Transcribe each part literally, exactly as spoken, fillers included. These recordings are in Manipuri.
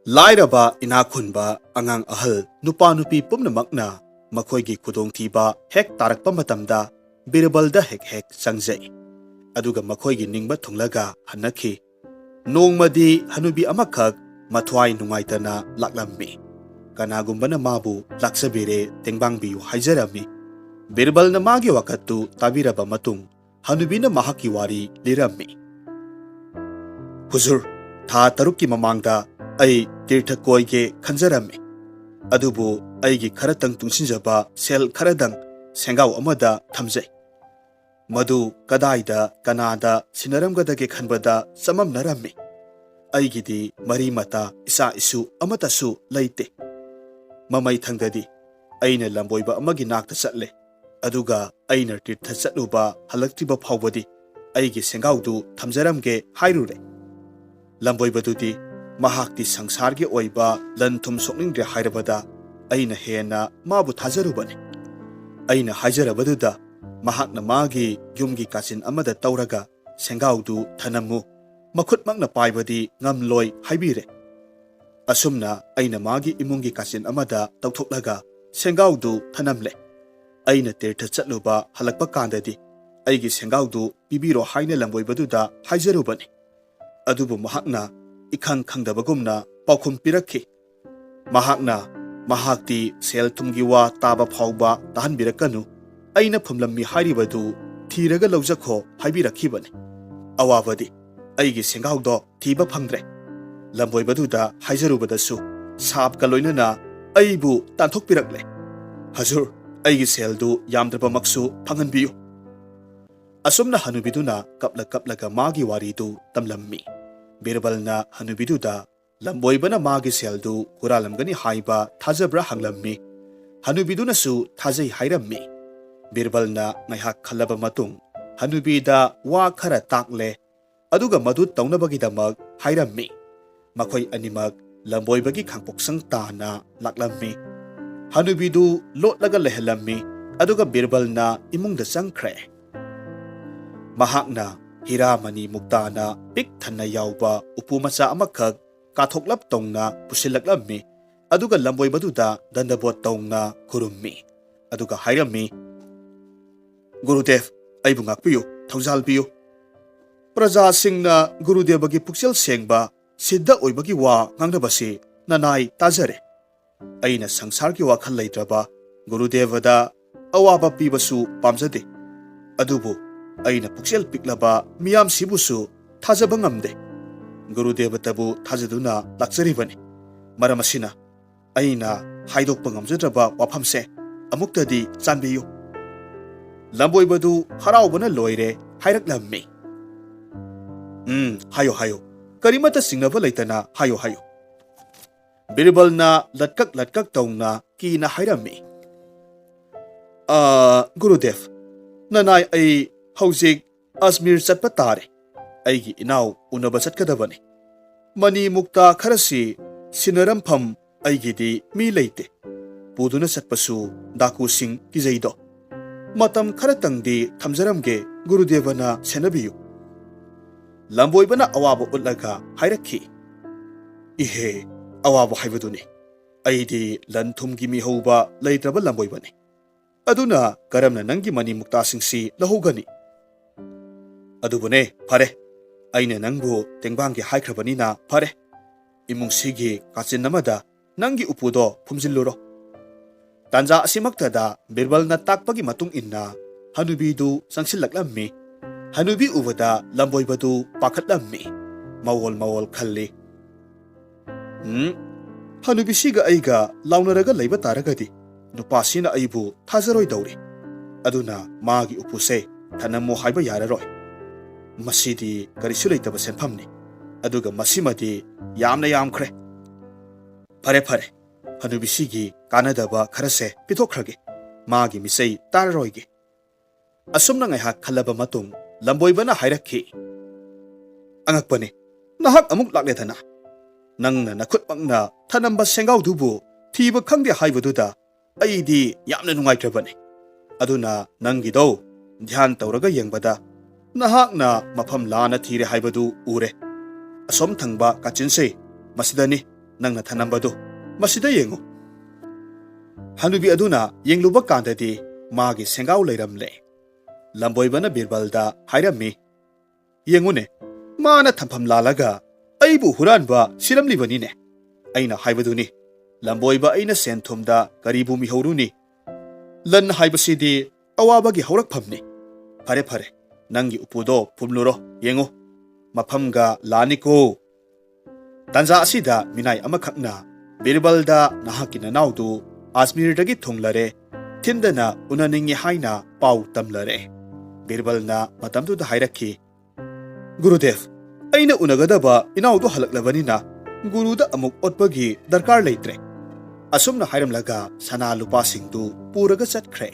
ꯂꯥꯏꯔꯕ ꯏꯅꯥꯛ ꯈꯨꯟꯕ, ꯑꯉꯥꯡ ꯑꯍꯜ ꯅꯨꯄꯥ ꯅꯨꯄꯤ ꯄꯨꯝꯅꯃꯛꯅ ꯃꯈꯣꯏꯒꯤ ꯈꯨꯗꯣꯡꯊꯤꯕ ꯍꯦꯛ ꯇꯥꯔꯛꯄ ꯃꯇꯝꯗ ꯕꯤꯔꯕꯜꯗ ꯍꯦꯛ ꯍꯦꯛ ꯆꯪꯖꯩ꯫ ꯑꯗꯨꯒ ꯃꯈꯣꯏꯒꯤ ꯅꯤꯡꯕ ꯊꯨꯡꯂꯒ ꯍꯟꯅꯈꯤ꯫ ꯅꯣꯡꯃꯗꯤ ꯍꯅꯨꯕꯤ ꯑꯃꯈꯛ ꯃꯊ꯭ꯋꯥꯏ ꯅꯨꯡꯉꯥꯏꯇꯅ ꯂꯥꯛꯂꯝꯃꯤ꯫ ꯀꯅꯥꯒꯨꯝꯕꯅ ꯃꯥꯕꯨ ꯂꯥꯛꯆꯕꯤꯔꯦ, ꯇꯦꯡꯕꯥꯡꯕꯤꯌꯨ ꯍꯥꯏꯖꯔꯝꯃꯤ꯫ ꯕꯤꯔꯕꯜꯅ ꯃꯥꯒꯤ ꯋꯥꯀꯠꯇꯨ ꯇꯥꯕꯤꯔꯕ ꯃꯇꯨꯡ ꯍꯅꯨꯕꯤꯅ ꯃꯍꯥꯛꯀꯤ ꯋꯥꯔꯤ ꯂꯤꯔꯝꯃꯤ꯫ ꯍꯨꯖꯨꯔ, ꯊꯥ ꯇꯔꯨꯛꯀꯤ ꯃꯃꯥꯡꯗ ꯑꯩ ꯇꯤꯔꯊ ꯀꯣꯏꯒꯦ ꯈꯟꯖꯔꯝꯃꯤ꯫ ꯑꯗꯨꯕꯨ ꯑꯩꯒꯤ ꯈꯔꯇꯪ ꯇꯨꯡꯁꯤꯟꯖꯕ ꯁꯦꯜ ꯈꯔꯗꯪ ꯁꯦꯡꯒꯥꯎ ꯑꯃꯗ ꯊꯝꯖꯩ꯫ ꯃꯗꯨ ꯀꯗꯥꯏꯗ ꯀꯅꯥꯗ ꯁꯤꯟꯅꯔꯝꯒꯗꯒꯦ ꯈꯟꯕꯗ ꯆꯃꯝꯅꯔꯝꯃꯤ꯫ ꯑꯩꯒꯤꯗꯤ ꯃꯔꯤ ꯃꯇꯥ ꯏꯆꯥ ꯏꯁꯨ ꯑꯃꯠꯇꯁꯨ ꯂꯩꯇꯦ꯫ ꯃꯃꯩꯊꯪꯗꯗꯤ ꯑꯩꯅ ꯂꯝꯕꯣꯏꯕ ꯑꯃꯒꯤ ꯅꯥꯛꯇ ꯆꯠꯂꯦ꯫ ꯑꯗꯨꯒ ꯑꯩꯅ ꯇꯤꯔꯊ ꯆꯠꯂꯨꯕ ꯍꯜꯂꯛꯇ꯭ꯔꯤꯕ ꯐꯥꯎꯕꯗꯤ ꯑꯩꯒꯤ ꯁꯦꯡꯒꯥꯎꯗꯨ ꯊꯝꯖꯔꯝꯒꯦ ꯍꯥꯏꯔꯨꯔꯦ꯫ ꯂꯝꯕꯣꯏꯕꯗꯨꯗꯤ ꯃꯍꯥꯛꯇꯤ ꯁꯪꯁꯥꯔꯒꯤ ꯑꯣꯏꯕ ꯂꯟ ꯊꯨꯝ ꯁꯣꯛꯅꯤꯡꯗ꯭ꯔꯦ ꯍꯥꯏꯔꯕꯗ ꯑꯩꯅ ꯍꯦꯟꯅ ꯃꯥꯕꯨ ꯊꯥꯖꯔꯨꯕꯅꯤ꯫ ꯑꯩꯅ ꯍꯥꯏꯖꯔꯕꯗꯨꯗ ꯃꯍꯥꯛꯅ ꯃꯥꯒꯤ ꯌꯨꯝꯒꯤ ꯀꯥꯆꯤꯟ ꯑꯃꯗ ꯇꯧꯔꯒ ꯁꯦꯡꯒꯥꯎꯗꯨ ꯊꯅꯝꯃꯨ, ꯃꯈꯨꯠꯃꯛꯅ ꯄꯥꯏꯕꯗꯤ ꯉꯝꯂꯣꯏ ꯍꯥꯏꯕꯤꯔꯦ꯫ ꯑꯁꯨꯝꯅ ꯑꯩꯅ ꯃꯥꯒꯤ ꯏꯃꯨꯡꯒꯤ ꯀꯥꯆꯤꯟ ꯑꯃꯗ ꯇꯧꯊꯣꯛꯂꯒ ꯁꯦꯡꯒꯥꯎꯗꯨ ꯊꯅꯝꯂꯦ꯫ ꯑꯩꯅ ꯇꯤꯔꯊ ꯆꯠꯂꯨꯕ ꯍꯜꯂꯛꯄ ꯀꯥꯟꯗꯗꯤ ꯑꯩꯒꯤ ꯁꯦꯡꯒꯥꯎꯗꯨ ꯄꯤꯕꯤꯔꯣ ꯍꯥꯏꯅ ꯂꯝꯕꯣꯏꯕꯗꯨꯗ ꯍꯥꯏꯖꯔꯨꯕꯅꯤ꯫ ꯑꯗꯨꯕꯨ ꯃꯍꯥꯛꯅ ꯏꯈꯪ ꯈꯪꯗꯕꯒꯨꯝꯅ ꯄꯥꯎꯈꯨꯝ ꯄꯤꯔꯛꯈꯤ꯫ ꯃꯍꯥꯛꯅ, "ꯃꯍꯥꯛꯇꯤ ꯁꯦꯜ ꯊꯨꯝꯒꯤ ꯋꯥ ꯇꯥꯕ ꯐꯥꯎꯕ ꯇꯥꯍꯟꯕꯤꯔꯛꯀꯅꯨ, ꯑꯩꯅ ꯐꯨꯝꯂꯝꯃꯤ ꯍꯥꯏꯔꯤꯕꯗꯨ ꯊꯤꯔꯒ ꯂꯧꯖꯈꯣ" ꯍꯥꯏꯕꯤꯔꯛꯈꯤꯕꯅꯤ꯫ ꯑꯋꯥꯕꯗꯤ ꯑꯩꯒꯤ ꯁꯦꯡꯒꯥꯎꯗꯣ ꯊꯤꯕ ꯐꯪꯗ꯭ꯔꯦ꯫ ꯂꯝꯕꯣꯏꯕꯗꯨꯗ ꯍꯥꯏꯖꯔꯨꯕꯗꯁꯨ ꯁꯥꯞꯀ ꯂꯣꯏꯅꯅ ꯑꯩꯕꯨ ꯇꯥꯟꯊꯣꯛꯄꯤꯔꯛꯂꯦ꯫ "ꯍꯖꯨꯔ, ꯑꯩꯒꯤ ꯁꯦꯜꯗꯨ ꯌꯥꯝꯗ꯭ꯔꯕꯃꯛꯁꯨ ꯐꯪꯍꯟꯕꯤꯌꯨ"꯫ ꯑꯁꯨꯝꯅ ꯍꯅꯨꯕꯤꯗꯨꯅ ꯀꯞꯂ ꯀꯞꯂꯒ ꯃꯥꯒꯤ ꯋꯥꯔꯤꯗꯨ ꯇꯝꯂꯝꯃꯤ꯫ ꯕꯤꯔꯕꯜꯅ ꯍꯅꯨꯕꯤꯗꯨꯗ ꯂꯝꯕꯣꯏꯕꯅ ꯃꯥꯒꯤ ꯁꯦꯜꯗꯨ ꯍꯨꯔꯥꯜꯂꯝꯒꯅꯤ ꯍꯥꯏꯕ ꯊꯥꯖꯕ꯭ꯔꯥ ꯍꯪꯂꯝꯃꯤ꯫ ꯍꯅꯨꯕꯤꯗꯨꯅꯁꯨ ꯊꯥꯖꯩ ꯍꯥꯏꯔꯝꯃꯤ꯫ ꯕꯤꯔꯕꯜꯅ ꯉꯥꯏꯍꯥꯛ ꯈꯜꯂꯕ ꯃꯇꯨꯡ ꯍꯅꯨꯕꯤꯗ ꯋꯥ ꯈꯔ ꯇꯥꯛꯂꯦ꯫ ꯑꯗꯨꯒ ꯃꯗꯨ ꯇꯧꯅꯕꯒꯤꯗꯃꯛ ꯍꯥꯏꯔꯝꯃꯤ꯫ ꯃꯈꯣꯏ ꯑꯅꯤꯃꯛ ꯂꯝꯕꯣꯏꯕꯒꯤ ꯈꯥꯡꯄꯣꯛꯁꯪ ꯇꯥꯅ ꯂꯥꯛꯂꯝꯃꯤ꯫ ꯍꯅꯨꯕꯤꯗꯨ ꯂꯣꯠꯂꯒ ꯂꯩꯍꯜꯂꯝꯃꯤ, ꯑꯗꯨꯒ ꯕꯤꯔꯕꯜꯅ ꯏꯃꯨꯡꯗ ꯆꯪꯈ꯭ꯔꯦ꯫ ꯃꯍꯥꯛꯅ ꯍꯤꯔꯥꯃꯅꯤ ꯃꯨꯛꯇꯥꯅ ꯄꯤꯛ ꯊꯟꯅ ꯌꯥꯎꯕ ꯎꯄꯨ ꯃꯆꯥ ꯑꯃꯈꯛ ꯀꯥꯊꯣꯛꯂꯞ ꯇꯧꯅ ꯄꯨꯁꯤꯜꯂꯛꯂꯝꯃꯤ꯫ ꯑꯗꯨꯒ ꯂꯝꯕꯣꯏꯕꯗꯨꯗ ꯗꯟꯗꯕꯣꯠ ꯇꯧꯅ ꯈꯨꯔꯨꯝꯃꯤ꯫ ꯑꯗꯨꯒ ꯍꯥꯏꯔꯝꯃꯤ, "ꯒꯨꯔꯨꯗꯦꯕ, ꯑꯩꯕꯨ ꯉꯥꯛꯄꯤꯌꯨ, ꯊꯧꯖꯥꯜꯕꯤꯌꯨ꯫ ꯄ꯭ꯔꯖꯥꯁꯤꯡꯅ ꯒꯨꯔꯨꯗꯦꯕꯒꯤ ꯄꯨꯛꯆꯦꯜ ꯁꯦꯡꯕ, ꯁꯤꯗ ꯑꯣꯏꯕꯒꯤ ꯋꯥ ꯉꯥꯡꯅꯕꯁꯤ ꯅꯅꯥꯏ ꯇꯥꯖꯔꯦ꯫ ꯑꯩꯅ ꯁꯪꯁꯥꯔꯒꯤ ꯋꯥꯈꯜ ꯂꯩꯇ꯭ꯔꯕ ꯒꯨꯔꯨꯗꯦꯕꯗ ꯑꯋꯥꯕ ꯄꯤꯕꯁꯨ ꯄꯥꯝꯖꯗꯦ꯫ ꯑꯗꯨꯕꯨ ꯑꯩꯅ ꯄꯨꯛꯆꯦꯜ ꯄꯤꯛꯂꯕ ꯃꯤꯌꯥꯝꯁꯤꯕꯨꯁꯨ ꯊꯥꯖꯕ ꯉꯝꯗꯦ꯫ ꯒꯨꯔꯨꯗꯦꯕꯇꯕꯨ ꯊꯥꯖꯗꯨꯅ ꯂꯥꯛꯆꯔꯤꯕꯅꯤ꯫ ꯃꯔꯝ ꯑꯁꯤꯅ ꯑꯩꯅ ꯍꯥꯏꯗꯣꯛꯄ ꯉꯝꯖꯗ꯭ꯔꯕ ꯋꯥꯐꯝꯁꯦ ꯑꯃꯨꯛꯇꯗꯤ ꯆꯥꯟꯕꯤꯌꯨ꯫" ꯂꯝꯕꯣꯏꯕꯗꯨ ꯍꯔꯥꯎꯕꯅ ꯂꯣꯏꯔꯦ ꯍꯥꯏꯔꯛꯂꯝꯃꯤ꯫ "ꯎꯝ, ꯍꯥꯏꯌꯨ, ꯍꯥꯏꯌꯨ꯫ ꯀꯔꯤꯃꯠꯇ ꯆꯤꯡꯅꯕ ꯂꯩꯇꯅ ꯍꯥꯏꯌꯨ, ꯍꯥꯏꯌꯨ꯫" ꯕꯤꯔꯕꯜꯅ ꯂꯠꯀꯛ ꯂꯠꯀꯛ ꯇꯧꯅ ꯀꯤꯅ ꯍꯥꯏꯔꯝꯃꯤ, "ꯑ, ꯒꯨꯔꯨꯗꯦꯕ, ꯅꯅꯥꯏ ꯑꯩ ꯍꯧꯖꯤꯛ ꯑꯖꯃꯤꯔ ꯆꯠꯄ ꯇꯥꯔꯦ꯫ ꯑꯩꯒꯤ ꯏꯅꯥꯎ ꯎꯅꯕ ꯆꯠꯀꯗꯕꯅꯤ꯫ ꯃꯅꯤ ꯃꯨꯛꯇꯥ ꯈꯔꯁꯤ ꯁꯤꯟꯅꯔꯝꯐꯝ ꯑꯩꯒꯤꯗꯤ ꯃꯤ ꯂꯩꯇꯦ꯫ ꯄꯨꯗꯨꯅ ꯆꯠꯄꯁꯨ ꯗꯥꯀꯨꯁꯤꯡ ꯀꯤꯖꯩꯗꯣ꯫ ꯃꯇꯝ ꯈꯔꯇꯪꯗꯤ ꯊꯝꯖꯔꯝꯒꯦ, ꯒꯨꯔꯨꯗꯦꯕꯅ ꯁꯦꯟꯅꯕꯤꯌꯨ꯫" ꯂꯝꯕꯣꯏꯕꯅ ꯑꯋꯥꯕ ꯎꯠꯂꯒ ꯍꯥꯏꯔꯛꯈꯤ, "ꯏꯍꯦ, ꯑꯋꯥꯕ ꯍꯥꯏꯕꯗꯨꯅꯤ꯫ ꯑꯩꯗꯤ ꯂꯟ ꯊꯨꯝꯒꯤ ꯃꯤꯍꯧꯕ ꯂꯩꯇ꯭ꯔꯕ ꯂꯝꯕꯣꯏꯕꯅꯤ꯫ ꯑꯗꯨꯅ ꯀꯔꯝꯅ ꯅꯪꯒꯤ ꯃꯅꯤ ꯃꯨꯛꯇꯥꯁꯤꯡꯁꯤ ꯂꯧꯍꯧꯒꯅꯤ? ꯑꯗꯨꯕꯨꯅꯦ, ꯐꯔꯦ, ꯑꯩꯅ ꯅꯪꯕꯨ ꯇꯦꯡꯕꯥꯡꯒꯦ ꯍꯥꯏꯈ꯭ꯔꯕꯅꯤꯅ ꯐꯔꯦ꯫ ꯏꯃꯨꯡꯁꯤꯒꯤ ꯀꯥꯆꯤꯟ ꯑꯃꯗ ꯅꯪꯒꯤ ꯎꯄꯨꯗꯣ ꯐꯨꯝꯖꯤꯜꯂꯨꯔꯣ꯫" ꯇꯥꯟꯖꯥ ꯑꯁꯤꯃꯛꯇꯗ ꯕꯤꯔꯕꯜꯅ ꯇꯥꯛꯄꯒꯤ ꯃꯇꯨꯡ ꯏꯟꯅ ꯍꯅꯨꯕꯤꯗꯨ ꯆꯪꯁꯤꯜꯂꯛꯂꯝꯃꯤ꯫ ꯍꯅꯨꯕꯤ ꯎꯕꯗ ꯂꯝꯕꯣꯏꯕꯗꯨ ꯄꯥꯈꯠꯂꯝꯃꯤ꯫ ꯃꯋꯣꯜ ꯃꯋꯣꯜ ꯈꯜꯂꯤ꯫ "ꯎꯝ, ꯍꯅꯨꯕꯤꯁꯤꯒ ꯑꯩꯒ ꯂꯥꯎꯅꯔꯒ ꯂꯩꯕ ꯇꯥꯔꯒꯗꯤ ꯅꯨꯄꯥꯁꯤꯅ ꯑꯩꯕꯨ ꯊꯥꯖꯔꯣꯏꯗꯧꯔꯤ꯫ ꯑꯗꯨꯅ ꯃꯥꯒꯤ ꯎꯄꯨꯁꯦ ꯊꯅꯝꯃꯣ ꯍꯥꯏꯕ ꯌꯥꯔꯔꯣꯏ꯫ ꯃꯁꯤꯗꯤ ꯀꯔꯤꯁꯨ ꯂꯩꯇꯕ ꯁꯦꯟꯐꯝꯅꯤ꯫ ꯑꯗꯨꯒ ꯃꯁꯤꯃꯗꯤ ꯌꯥꯝꯅ ꯌꯥꯝꯈ꯭ꯔꯦ꯫ ꯐꯔꯦ, ꯐꯔꯦ, ꯍꯅꯨꯕꯤꯁꯤꯒꯤ ꯀꯥꯟꯅꯗꯕ ꯈꯔꯁꯦ ꯄꯤꯊꯣꯛꯈ꯭ꯔꯒꯦ꯫ ꯃꯥꯒꯤ ꯃꯤꯆꯩ ꯇꯥꯔꯔꯣꯏꯒꯦ꯫" ꯑꯁꯨꯝꯅ ꯉꯥꯏꯍꯥꯛ ꯈꯜꯂꯕ ꯃꯇꯨꯡ ꯂꯝꯕꯣꯏꯕꯅ ꯍꯥꯏꯔꯛꯈꯤ, "ꯑꯉꯛꯄꯅꯤ, ꯅꯍꯥꯛ ꯑꯃꯨꯛ ꯂꯥꯛꯂꯦꯗꯅ꯫ ꯅꯪꯅ ꯅꯈꯨꯠꯃꯛꯅ ꯊꯅꯝꯕ ꯁꯦꯡꯒꯥꯎꯗꯨꯕꯨ ꯊꯤꯕ ꯈꯪꯗꯦ ꯍꯥꯏꯕꯗꯨꯗ ꯑꯩꯗꯤ ꯌꯥꯝꯅ ꯅꯨꯡꯉꯥꯏꯇ꯭ꯔꯕꯅꯤ꯫ ꯑꯗꯨꯅ ꯅꯪꯒꯤꯗꯣ ꯙ꯭ꯌꯥꯟ ꯇꯧꯔꯒ ꯌꯦꯡꯕꯗ ꯅꯍꯥꯛꯅ ꯃꯐꯝ ꯂꯥꯟꯅ ꯊꯤꯔꯦ ꯍꯥꯏꯕꯗꯨ ꯎꯔꯦ꯫ ꯑꯁꯣꯝ ꯊꯪꯕ ꯀꯥꯆꯤꯟꯁꯦ ꯃꯁꯤꯗꯅꯤ ꯅꯪꯅ ꯊꯅꯝꯕꯗꯨ꯫ ꯃꯁꯤꯗ ꯌꯦꯡꯉꯨ꯫ ꯍꯅꯨꯕꯤ ꯑꯗꯨꯅ ꯌꯦꯡꯂꯨꯕ ꯀꯥꯟꯗꯗꯤ ꯃꯥꯒꯤ ꯁꯦꯡꯒꯥꯎ ꯂꯩꯔꯝꯂꯦ꯫ ꯂꯝꯕꯣꯏꯕꯅ ꯕꯤꯔꯕꯜꯗ ꯍꯥꯏꯔꯝꯃꯤ, "ꯌꯦꯡꯉꯨꯅꯦ, ꯃꯥꯅ ꯊꯝꯐꯝ ꯂꯥꯜꯂꯒ ꯑꯩꯕꯨ ꯍꯨꯔꯥꯟꯕ ꯁꯤꯔꯝꯂꯤꯕꯅꯤꯅꯦ꯫ ꯑꯩꯅ ꯍꯥꯏꯕꯗꯨꯅꯤ, ꯂꯝꯕꯣꯏꯕ ꯑꯩꯅ ꯁꯦꯟ ꯊꯨꯝꯗ ꯀꯔꯤꯕꯨ ꯃꯤꯍꯧꯔꯨꯅꯤ? ꯂꯟ ꯍꯥꯏꯕꯁꯤꯗꯤ ꯑꯋꯥꯕꯒꯤ ꯍꯧꯔꯛꯐꯝꯅꯤ꯫ ꯐꯔꯦ, ꯐꯔꯦ, ꯅꯪꯒꯤ ꯎꯄꯨꯗꯣ ꯐꯨꯝꯂꯨꯔꯣ, ꯌꯦꯡꯉꯨ꯫ ꯃꯐꯝꯒ ꯂꯥꯅꯤꯀꯣ꯫" ꯇꯥꯟꯖꯥ ꯑꯁꯤꯗ ꯃꯤꯅꯥꯏ ꯑꯃꯈꯛꯅ ꯕꯤꯔꯕꯜꯗ "ꯅꯍꯥꯛꯀꯤ ꯅꯅꯥꯎꯗꯨ ꯑꯖꯃꯤꯔꯗꯒꯤ ꯊꯨꯡꯂꯔꯦ, ꯊꯤꯟꯗꯅ ꯎꯅꯅꯤꯡꯏ" ꯍꯥꯏꯅ ꯄꯥꯎ ꯇꯝꯂꯔꯦ꯫ ꯕꯤꯔꯕꯜꯅ ꯃꯇꯝꯗꯨꯗ ꯍꯥꯏꯔꯛꯈꯤ, "ꯒꯨꯔꯨꯗꯦꯕ, ꯑꯩꯅ ꯎꯅꯒꯗꯕ ꯏꯅꯥꯎꯗꯨ ꯍꯜꯂꯛꯂꯕꯅꯤꯅ ꯒꯨꯔꯨꯗ ꯑꯃꯨꯛ ꯑꯣꯠꯄꯒꯤ ꯗꯔꯀꯥꯔ ꯂꯩꯇ꯭ꯔꯦ꯫" ꯑꯁꯨꯝꯅ ꯍꯥꯏꯔꯝꯂꯒ ꯁꯅꯥ ꯂꯨꯄꯥꯁꯤꯡꯗꯨ ꯄꯨꯔꯒ ꯆꯠꯈ꯭ꯔꯦ꯫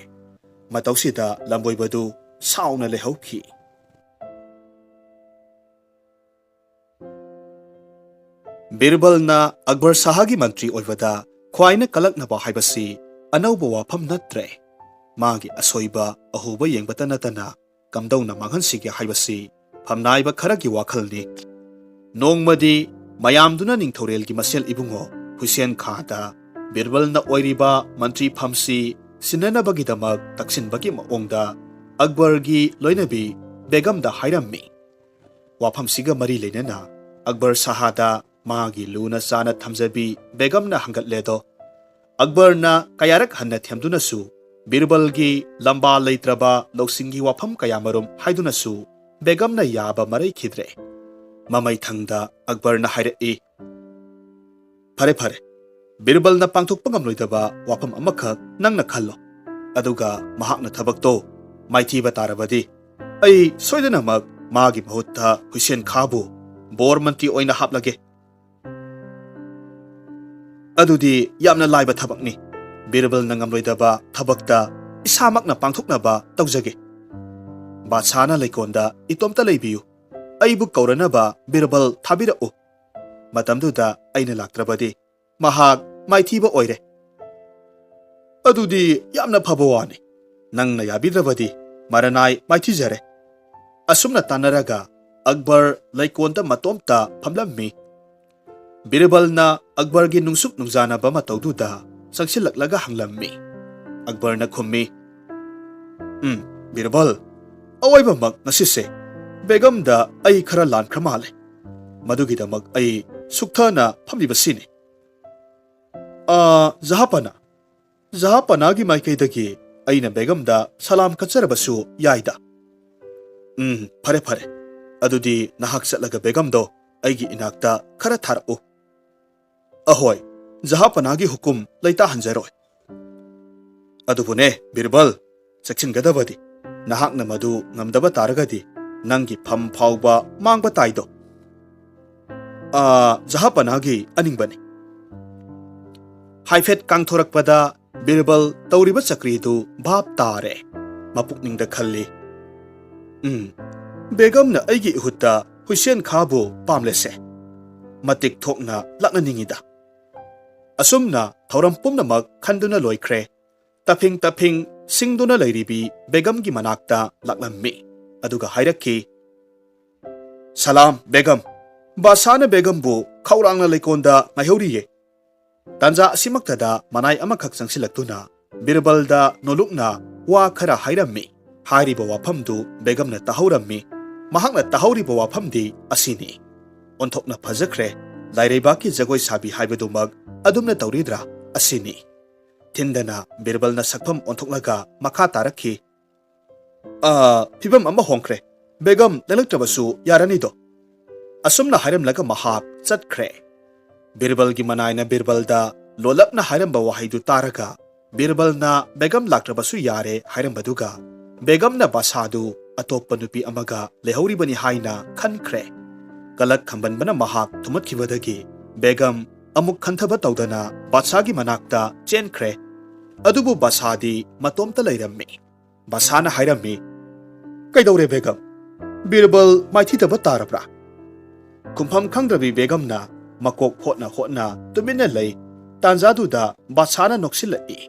ꯃꯇꯧꯁꯤꯗ ꯂꯝꯕꯣꯏꯕꯗꯨ ꯁꯥꯎꯅ ꯂꯩꯍꯧꯈꯤ꯫ ꯕꯤꯔꯕꯜꯅ ꯑꯛꯕꯔ ꯁꯥꯍꯒꯤ ꯃꯟꯇ꯭ꯔꯤ ꯑꯣꯏꯕꯗ ꯈ꯭ꯋꯥꯏꯅ ꯀꯂꯛꯅꯕ ꯍꯥꯏꯕꯁꯤ ꯑꯅꯧꯕ ꯋꯥꯐꯝ ꯅꯠꯇ꯭ꯔꯦ꯫ ꯃꯥꯒꯤ ꯑꯁꯣꯏꯕ ꯑꯍꯣꯕ ꯌꯦꯡꯕꯇ ꯅꯠꯇꯅ ꯀꯝꯗꯧꯅ ꯃꯥꯡꯍꯟꯁꯤꯒꯦ ꯍꯥꯏꯕꯁꯤ ꯐꯝꯅꯥꯏꯕ ꯈꯔꯒꯤ ꯋꯥꯈꯜꯅꯤ꯫ ꯅꯣꯡꯃꯗꯤ ꯃꯌꯥꯝꯗꯨꯅ ꯅꯤꯡꯊꯧꯔꯦꯜꯒꯤ ꯃꯁꯦꯜ ꯏꯕꯨꯡꯉꯣ ꯍꯨꯏꯁꯦꯟ ꯈꯥꯗ ꯕꯤꯔꯕꯜꯅ ꯑꯣꯏꯔꯤꯕ ꯃꯟꯇ꯭ꯔꯤ ꯐꯝꯁꯤ ꯁꯤꯟꯅꯅꯕꯒꯤꯗꯃꯛ ꯇꯛꯁꯤꯟꯕꯒꯤ ꯃꯑꯣꯡꯗ ꯑꯛꯕꯔꯒꯤ ꯂꯣꯏꯅꯕꯤ ꯕꯦꯒꯝꯗ ꯍꯥꯏꯔꯝꯃꯤ꯫ ꯋꯥꯐꯝꯁꯤꯒ ꯃꯔꯤ ꯂꯩꯅꯅ ꯑꯛꯕꯔ ꯁꯥꯍꯗ ꯃꯥꯒꯤ ꯂꯨꯅ ꯆꯥꯅ ꯊꯝꯖꯕꯤ ꯕꯦꯒꯝꯅ ꯍꯪꯒꯠꯂꯦꯗꯣ꯫ ꯑꯛꯕꯔꯅ ꯀꯌꯥꯔꯛ ꯍꯟꯅ ꯊꯦꯝꯗꯨꯅꯁꯨ, ꯕꯤꯔꯕꯜꯒꯤ ꯂꯝꯕꯥ ꯂꯩꯇ꯭ꯔꯕ ꯂꯧꯁꯤꯡꯒꯤ ꯋꯥꯐꯝ ꯀꯌꯥꯃꯔꯨꯝ ꯍꯥꯏꯗꯨꯅꯁꯨ ꯕꯦꯒꯝꯅ ꯌꯥꯕ ꯃꯔꯩꯈꯤꯗ꯭ꯔꯦ꯫ ꯃꯃꯩꯊꯪꯗ ꯑꯛꯕꯔꯅ ꯍꯥꯏꯔꯛꯏ, "ꯐꯔꯦ, ꯐꯔꯦ, ꯕꯤꯔꯕꯜꯅ ꯄꯥꯡꯊꯣꯛꯄ ꯉꯝꯂꯣꯏꯗꯕ ꯋꯥꯐꯝ ꯑꯃꯈꯛ ꯅꯪꯅ ꯈꯜꯂꯣ, ꯑꯗꯨꯒ ꯃꯍꯥꯛꯅ ꯊꯕꯛꯇꯣ ꯃꯥꯏꯊꯤꯕ ꯇꯥꯔꯕꯗꯤ ꯑꯩ ꯁꯣꯏꯗꯅꯃꯛ ꯃꯥꯒꯤ ꯃꯍꯨꯠꯇ ꯍꯨꯏꯁꯦꯟ ꯈꯥꯕꯨ ꯕꯣꯔ ꯃꯟꯇ꯭ꯔꯤ ꯑꯣꯏꯅ ꯍꯥꯞꯂꯒꯦ꯫" "ꯑꯗꯨꯗꯤ ꯌꯥꯝꯅ ꯂꯥꯏꯕ ꯊꯕꯛꯅꯤ꯫ ꯕꯤꯔꯕꯜꯅ ꯉꯝꯂꯣꯏꯗꯕ ꯊꯕꯛꯇ ꯏꯁꯥꯃꯛꯅ ꯄꯥꯡꯊꯣꯛꯅꯕ ꯇꯧꯖꯒꯦ꯫ ꯕꯥꯗꯁꯥꯍꯅ ꯂꯩꯀꯣꯟꯗ ꯏꯇꯣꯝꯇ ꯂꯩꯕꯤꯌꯨ꯫ ꯑꯩꯕꯨ ꯀꯧꯔꯅꯕ ꯕꯤꯔꯕꯜ ꯊꯥꯕꯤꯔꯛꯎ꯫ ꯃꯇꯝꯗꯨꯗ ꯑꯩꯅ ꯂꯥꯛꯇ꯭ꯔꯕꯗꯤ ꯃꯍꯥꯛ ꯃꯥꯏꯊꯤꯕ ꯑꯣꯏꯔꯦ꯫" "ꯑꯗꯨꯗꯤ ꯌꯥꯝꯅ ꯐꯕ ꯋꯥꯅꯤ꯫ ꯅꯪꯅ ꯌꯥꯕꯤꯗ꯭ꯔꯕꯗꯤ ꯃꯔꯅꯥꯏ ꯃꯥꯏꯊꯤꯖꯔꯦ꯫" ꯑꯁꯨꯝꯅ ꯇꯥꯟꯅꯔꯒ ꯑꯛꯕꯔ ꯂꯩꯀꯣꯟꯗ ꯃꯇꯣꯝꯇ ꯐꯝꯂꯝꯃꯤ꯫ ꯕꯤꯔꯕꯜꯅ ꯑꯛꯕꯔꯒꯤ ꯅꯨꯡꯁꯨꯛ ꯅꯨꯡꯖꯥꯅꯕ ꯃꯇꯧꯗꯨꯗ ꯆꯪꯁꯤꯜꯂꯛꯂꯒ ꯍꯪꯂꯝꯃꯤ꯫ ꯑꯛꯕꯔꯅ ꯈꯨꯝꯃꯤ, "ꯎꯝ, ꯕꯤꯔꯕꯜ, ꯑꯋꯣꯏꯕꯃꯛ ꯉꯁꯤꯁꯦ ꯕꯦꯒꯝꯗ ꯑꯩ ꯈꯔ ꯂꯥꯟꯈ꯭ꯔ ꯃꯥꯜꯂꯦ꯫ ꯃꯗꯨꯒꯤꯗꯃꯛ ꯑꯩ ꯁꯨꯛꯊꯅ ꯐꯝꯂꯤꯕꯁꯤꯅꯤ꯫ ꯑꯥ, ꯖꯍꯥꯄꯅꯥ, ꯖꯍꯥꯄꯅꯥꯒꯤ ꯃꯥꯏꯀꯩꯗꯒꯤ ꯑꯩꯅ ꯕꯦꯒꯝꯗ ꯁꯂꯥꯝ ꯀꯠꯆꯔꯕꯁꯨ ꯌꯥꯏꯗ꯫ ꯎꯝ, ꯐꯔꯦ, ꯐꯔꯦ꯫ ꯑꯗꯨꯗꯤ ꯅꯍꯥꯛ ꯆꯠꯂꯒ ꯕꯦꯒꯝꯗꯣ ꯑꯩꯒꯤ ꯏꯅꯥꯛꯇ ꯈꯔ ꯊꯥꯔꯛꯎ꯫" "ꯑꯍꯣꯏ, ꯖꯍꯥꯄꯅꯥꯒꯤ ꯍꯨꯀꯨꯝ ꯂꯩꯇꯥꯍꯟꯖꯔꯣꯏ꯫ ꯑꯗꯨꯕꯨꯅꯦ, ꯕꯤꯔꯕꯜ, ꯆꯦꯛꯁꯤꯟꯒꯗꯕꯗꯤ, ꯅꯍꯥꯛꯅ ꯃꯗꯨ ꯉꯝꯗꯕ ꯇꯥꯔꯒꯗꯤ ꯅꯪꯒꯤ ꯐꯝ ꯐꯥꯎꯕ ꯃꯥꯡꯕ ꯇꯥꯏꯗꯣ꯫ ꯑꯥ, ꯖꯍꯥꯄꯅꯥꯒꯤ ꯑꯅꯤꯡꯕꯅꯤ꯫" ꯍꯥꯏꯐꯦꯠ ꯀꯥꯡꯊꯣꯔꯛꯄꯗ ꯕꯤꯔꯕꯜ ꯇꯧꯔꯤꯕ ꯆꯀ꯭ꯔꯤꯗꯨ ꯚꯥꯞ ꯇꯥꯔꯦ꯫ ꯃꯄꯨꯛꯅꯤꯡꯗ ꯈꯜꯂꯤ, "ꯎꯝ, ꯕꯦꯒꯝꯅ ꯑꯩꯒꯤ ꯏꯍꯨꯠꯇ ꯍꯨꯏꯁꯦꯟ ꯈꯥꯕꯨ ꯄꯥꯝꯂꯦꯁꯦ꯫ ꯃꯇꯤꯛ ꯊꯣꯛꯅ ꯂꯥꯛꯅꯅꯤꯡꯉꯤꯗ꯫" ꯑꯁꯨꯝꯅ ꯊꯧꯔꯝ ꯄꯨꯝꯅꯃꯛ ꯈꯟꯗꯨꯅ ꯂꯣꯏꯈ꯭ꯔꯦ꯫ ꯇꯐꯤꯡ ꯇꯐꯤꯡ ꯁꯤꯡꯗꯨꯅ ꯂꯩꯔꯤꯕꯤ ꯕꯦꯒꯝꯒꯤ ꯃꯅꯥꯛꯇ ꯂꯥꯛꯂꯝꯃꯤ꯫ ꯑꯗꯨꯒ ꯍꯥꯏꯔꯛꯈꯤ, "ꯁꯂꯥꯝ, ꯕꯦꯒꯝ꯫ ꯕꯥꯁꯥꯅ ꯕꯦꯒꯝꯕꯨ ꯈꯧꯔꯥꯡꯅ ꯂꯩꯀꯣꯟꯗ ꯉꯥꯏꯍꯧꯔꯤꯌꯦ꯫" ꯇꯥꯟꯖꯥ ꯑꯁꯤꯃꯛꯇꯗ ꯃꯅꯥꯏ ꯑꯃꯈꯛ ꯆꯪꯁꯤꯜꯂꯛꯇꯨꯅ ꯕꯤꯔꯕꯜꯗ ꯅꯣꯂꯨꯛꯅ ꯋꯥ ꯈꯔ ꯍꯥꯏꯔꯝꯃꯤ꯫ ꯍꯥꯏꯔꯤꯕ ꯋꯥꯐꯝꯗꯨ ꯕꯦꯒꯝꯅ ꯇꯥꯍꯧꯔꯝꯃꯤ꯫ ꯃꯍꯥꯛꯅ ꯇꯥꯍꯧꯔꯤꯕ ꯋꯥꯐꯝꯗꯤ ꯑꯁꯤꯅꯤ꯫ ꯑꯣꯟꯊꯣꯛꯅ ꯐꯖꯈ꯭ꯔꯦ, ꯂꯥꯏꯔꯩꯕꯥꯛꯀꯤ ꯖꯒꯣꯏ ꯁꯥꯕꯤ ꯍꯥꯏꯕꯗꯨꯃꯛ ꯑꯗꯨꯝꯅ ꯇꯧꯔꯤꯗ꯭ꯔꯥ ꯑꯁꯤꯅꯤ꯫ ꯊꯤꯟꯗꯅ ꯕꯤꯔꯕꯜꯅ ꯁꯛꯐꯝ ꯑꯣꯟꯊꯣꯛꯂꯒ ꯃꯈꯥ ꯇꯥꯔꯛꯈꯤ, "ꯑꯥ, ꯐꯤꯕꯝ ꯑꯃ ꯍꯣꯡꯈ꯭ꯔꯦ꯫ ꯕꯦꯒꯝ ꯂꯦꯡꯂꯛꯇ꯭ꯔꯕꯁꯨ ꯌꯥꯔꯅꯤꯗꯣ꯫" ꯑꯁꯨꯝꯅ ꯍꯥꯏꯔꯝꯂꯒ ꯃꯍꯥꯛ ꯆꯠꯈ꯭ꯔꯦ꯫ ꯕꯤꯔꯕꯜꯒꯤ ꯃꯅꯥꯏꯅ ꯕꯤꯔꯕꯜꯗ ꯂꯣꯜꯂꯞꯅ ꯍꯥꯏꯔꯝꯕ ꯋꯥꯍꯩꯗꯨ ꯇꯥꯔꯒ ꯕꯤꯔꯕꯜꯅ ꯕꯦꯒꯝ ꯂꯥꯛꯇ꯭ꯔꯕꯁꯨ ꯌꯥꯔꯦ ꯍꯥꯏꯔꯝꯕꯗꯨꯒ ꯕꯦꯒꯝꯅ ꯕꯥꯁꯥꯗꯨ ꯑꯇꯣꯞꯄ ꯅꯨꯄꯤ ꯑꯃꯒ ꯂꯩꯍꯧꯔꯤꯕꯅꯤ ꯍꯥꯏꯅ ꯈꯟꯈ꯭ꯔꯦ꯫ ꯀꯂꯛ ꯈꯝꯕꯟꯕꯅ ꯃꯍꯥꯛ ꯊꯨꯝꯍꯠꯈꯤꯕꯗꯒꯤ ꯕꯦꯒꯝ ꯑꯃꯨꯛ ꯈꯟꯊꯕ ꯇꯧꯗꯅ ꯕꯥꯁꯥꯒꯤ ꯃꯅꯥꯛꯇ ꯆꯦꯟꯈ꯭ꯔꯦ꯫ ꯑꯗꯨꯕꯨ ꯕꯥꯁꯥꯗꯤ ꯃꯇꯣꯝꯇ ꯂꯩꯔꯝꯃꯤ꯫ ꯕꯥꯁꯥꯅ ꯍꯥꯏꯔꯝꯃꯤ, "ꯀꯩꯗꯧꯔꯦ ꯕꯦꯒꯝ? ꯕꯤꯔꯕꯜ ꯃꯥꯏꯊꯤꯗꯕ ꯇꯥꯔꯕ꯭ꯔꯥ?" ꯈꯨꯝꯐꯝ ꯈꯪꯗ꯭ꯔꯕꯤ ꯕꯦꯒꯝꯅ ꯃꯀꯣꯛ ꯍꯣꯠꯅ ꯍꯣꯠꯅ ꯇꯨꯃꯤꯟꯅ ꯂꯩ꯫ ꯇꯥꯟꯖꯥꯗꯨꯗ ꯕꯥꯁꯥꯅ ꯅꯣꯛꯁꯤꯜꯂꯛꯏ,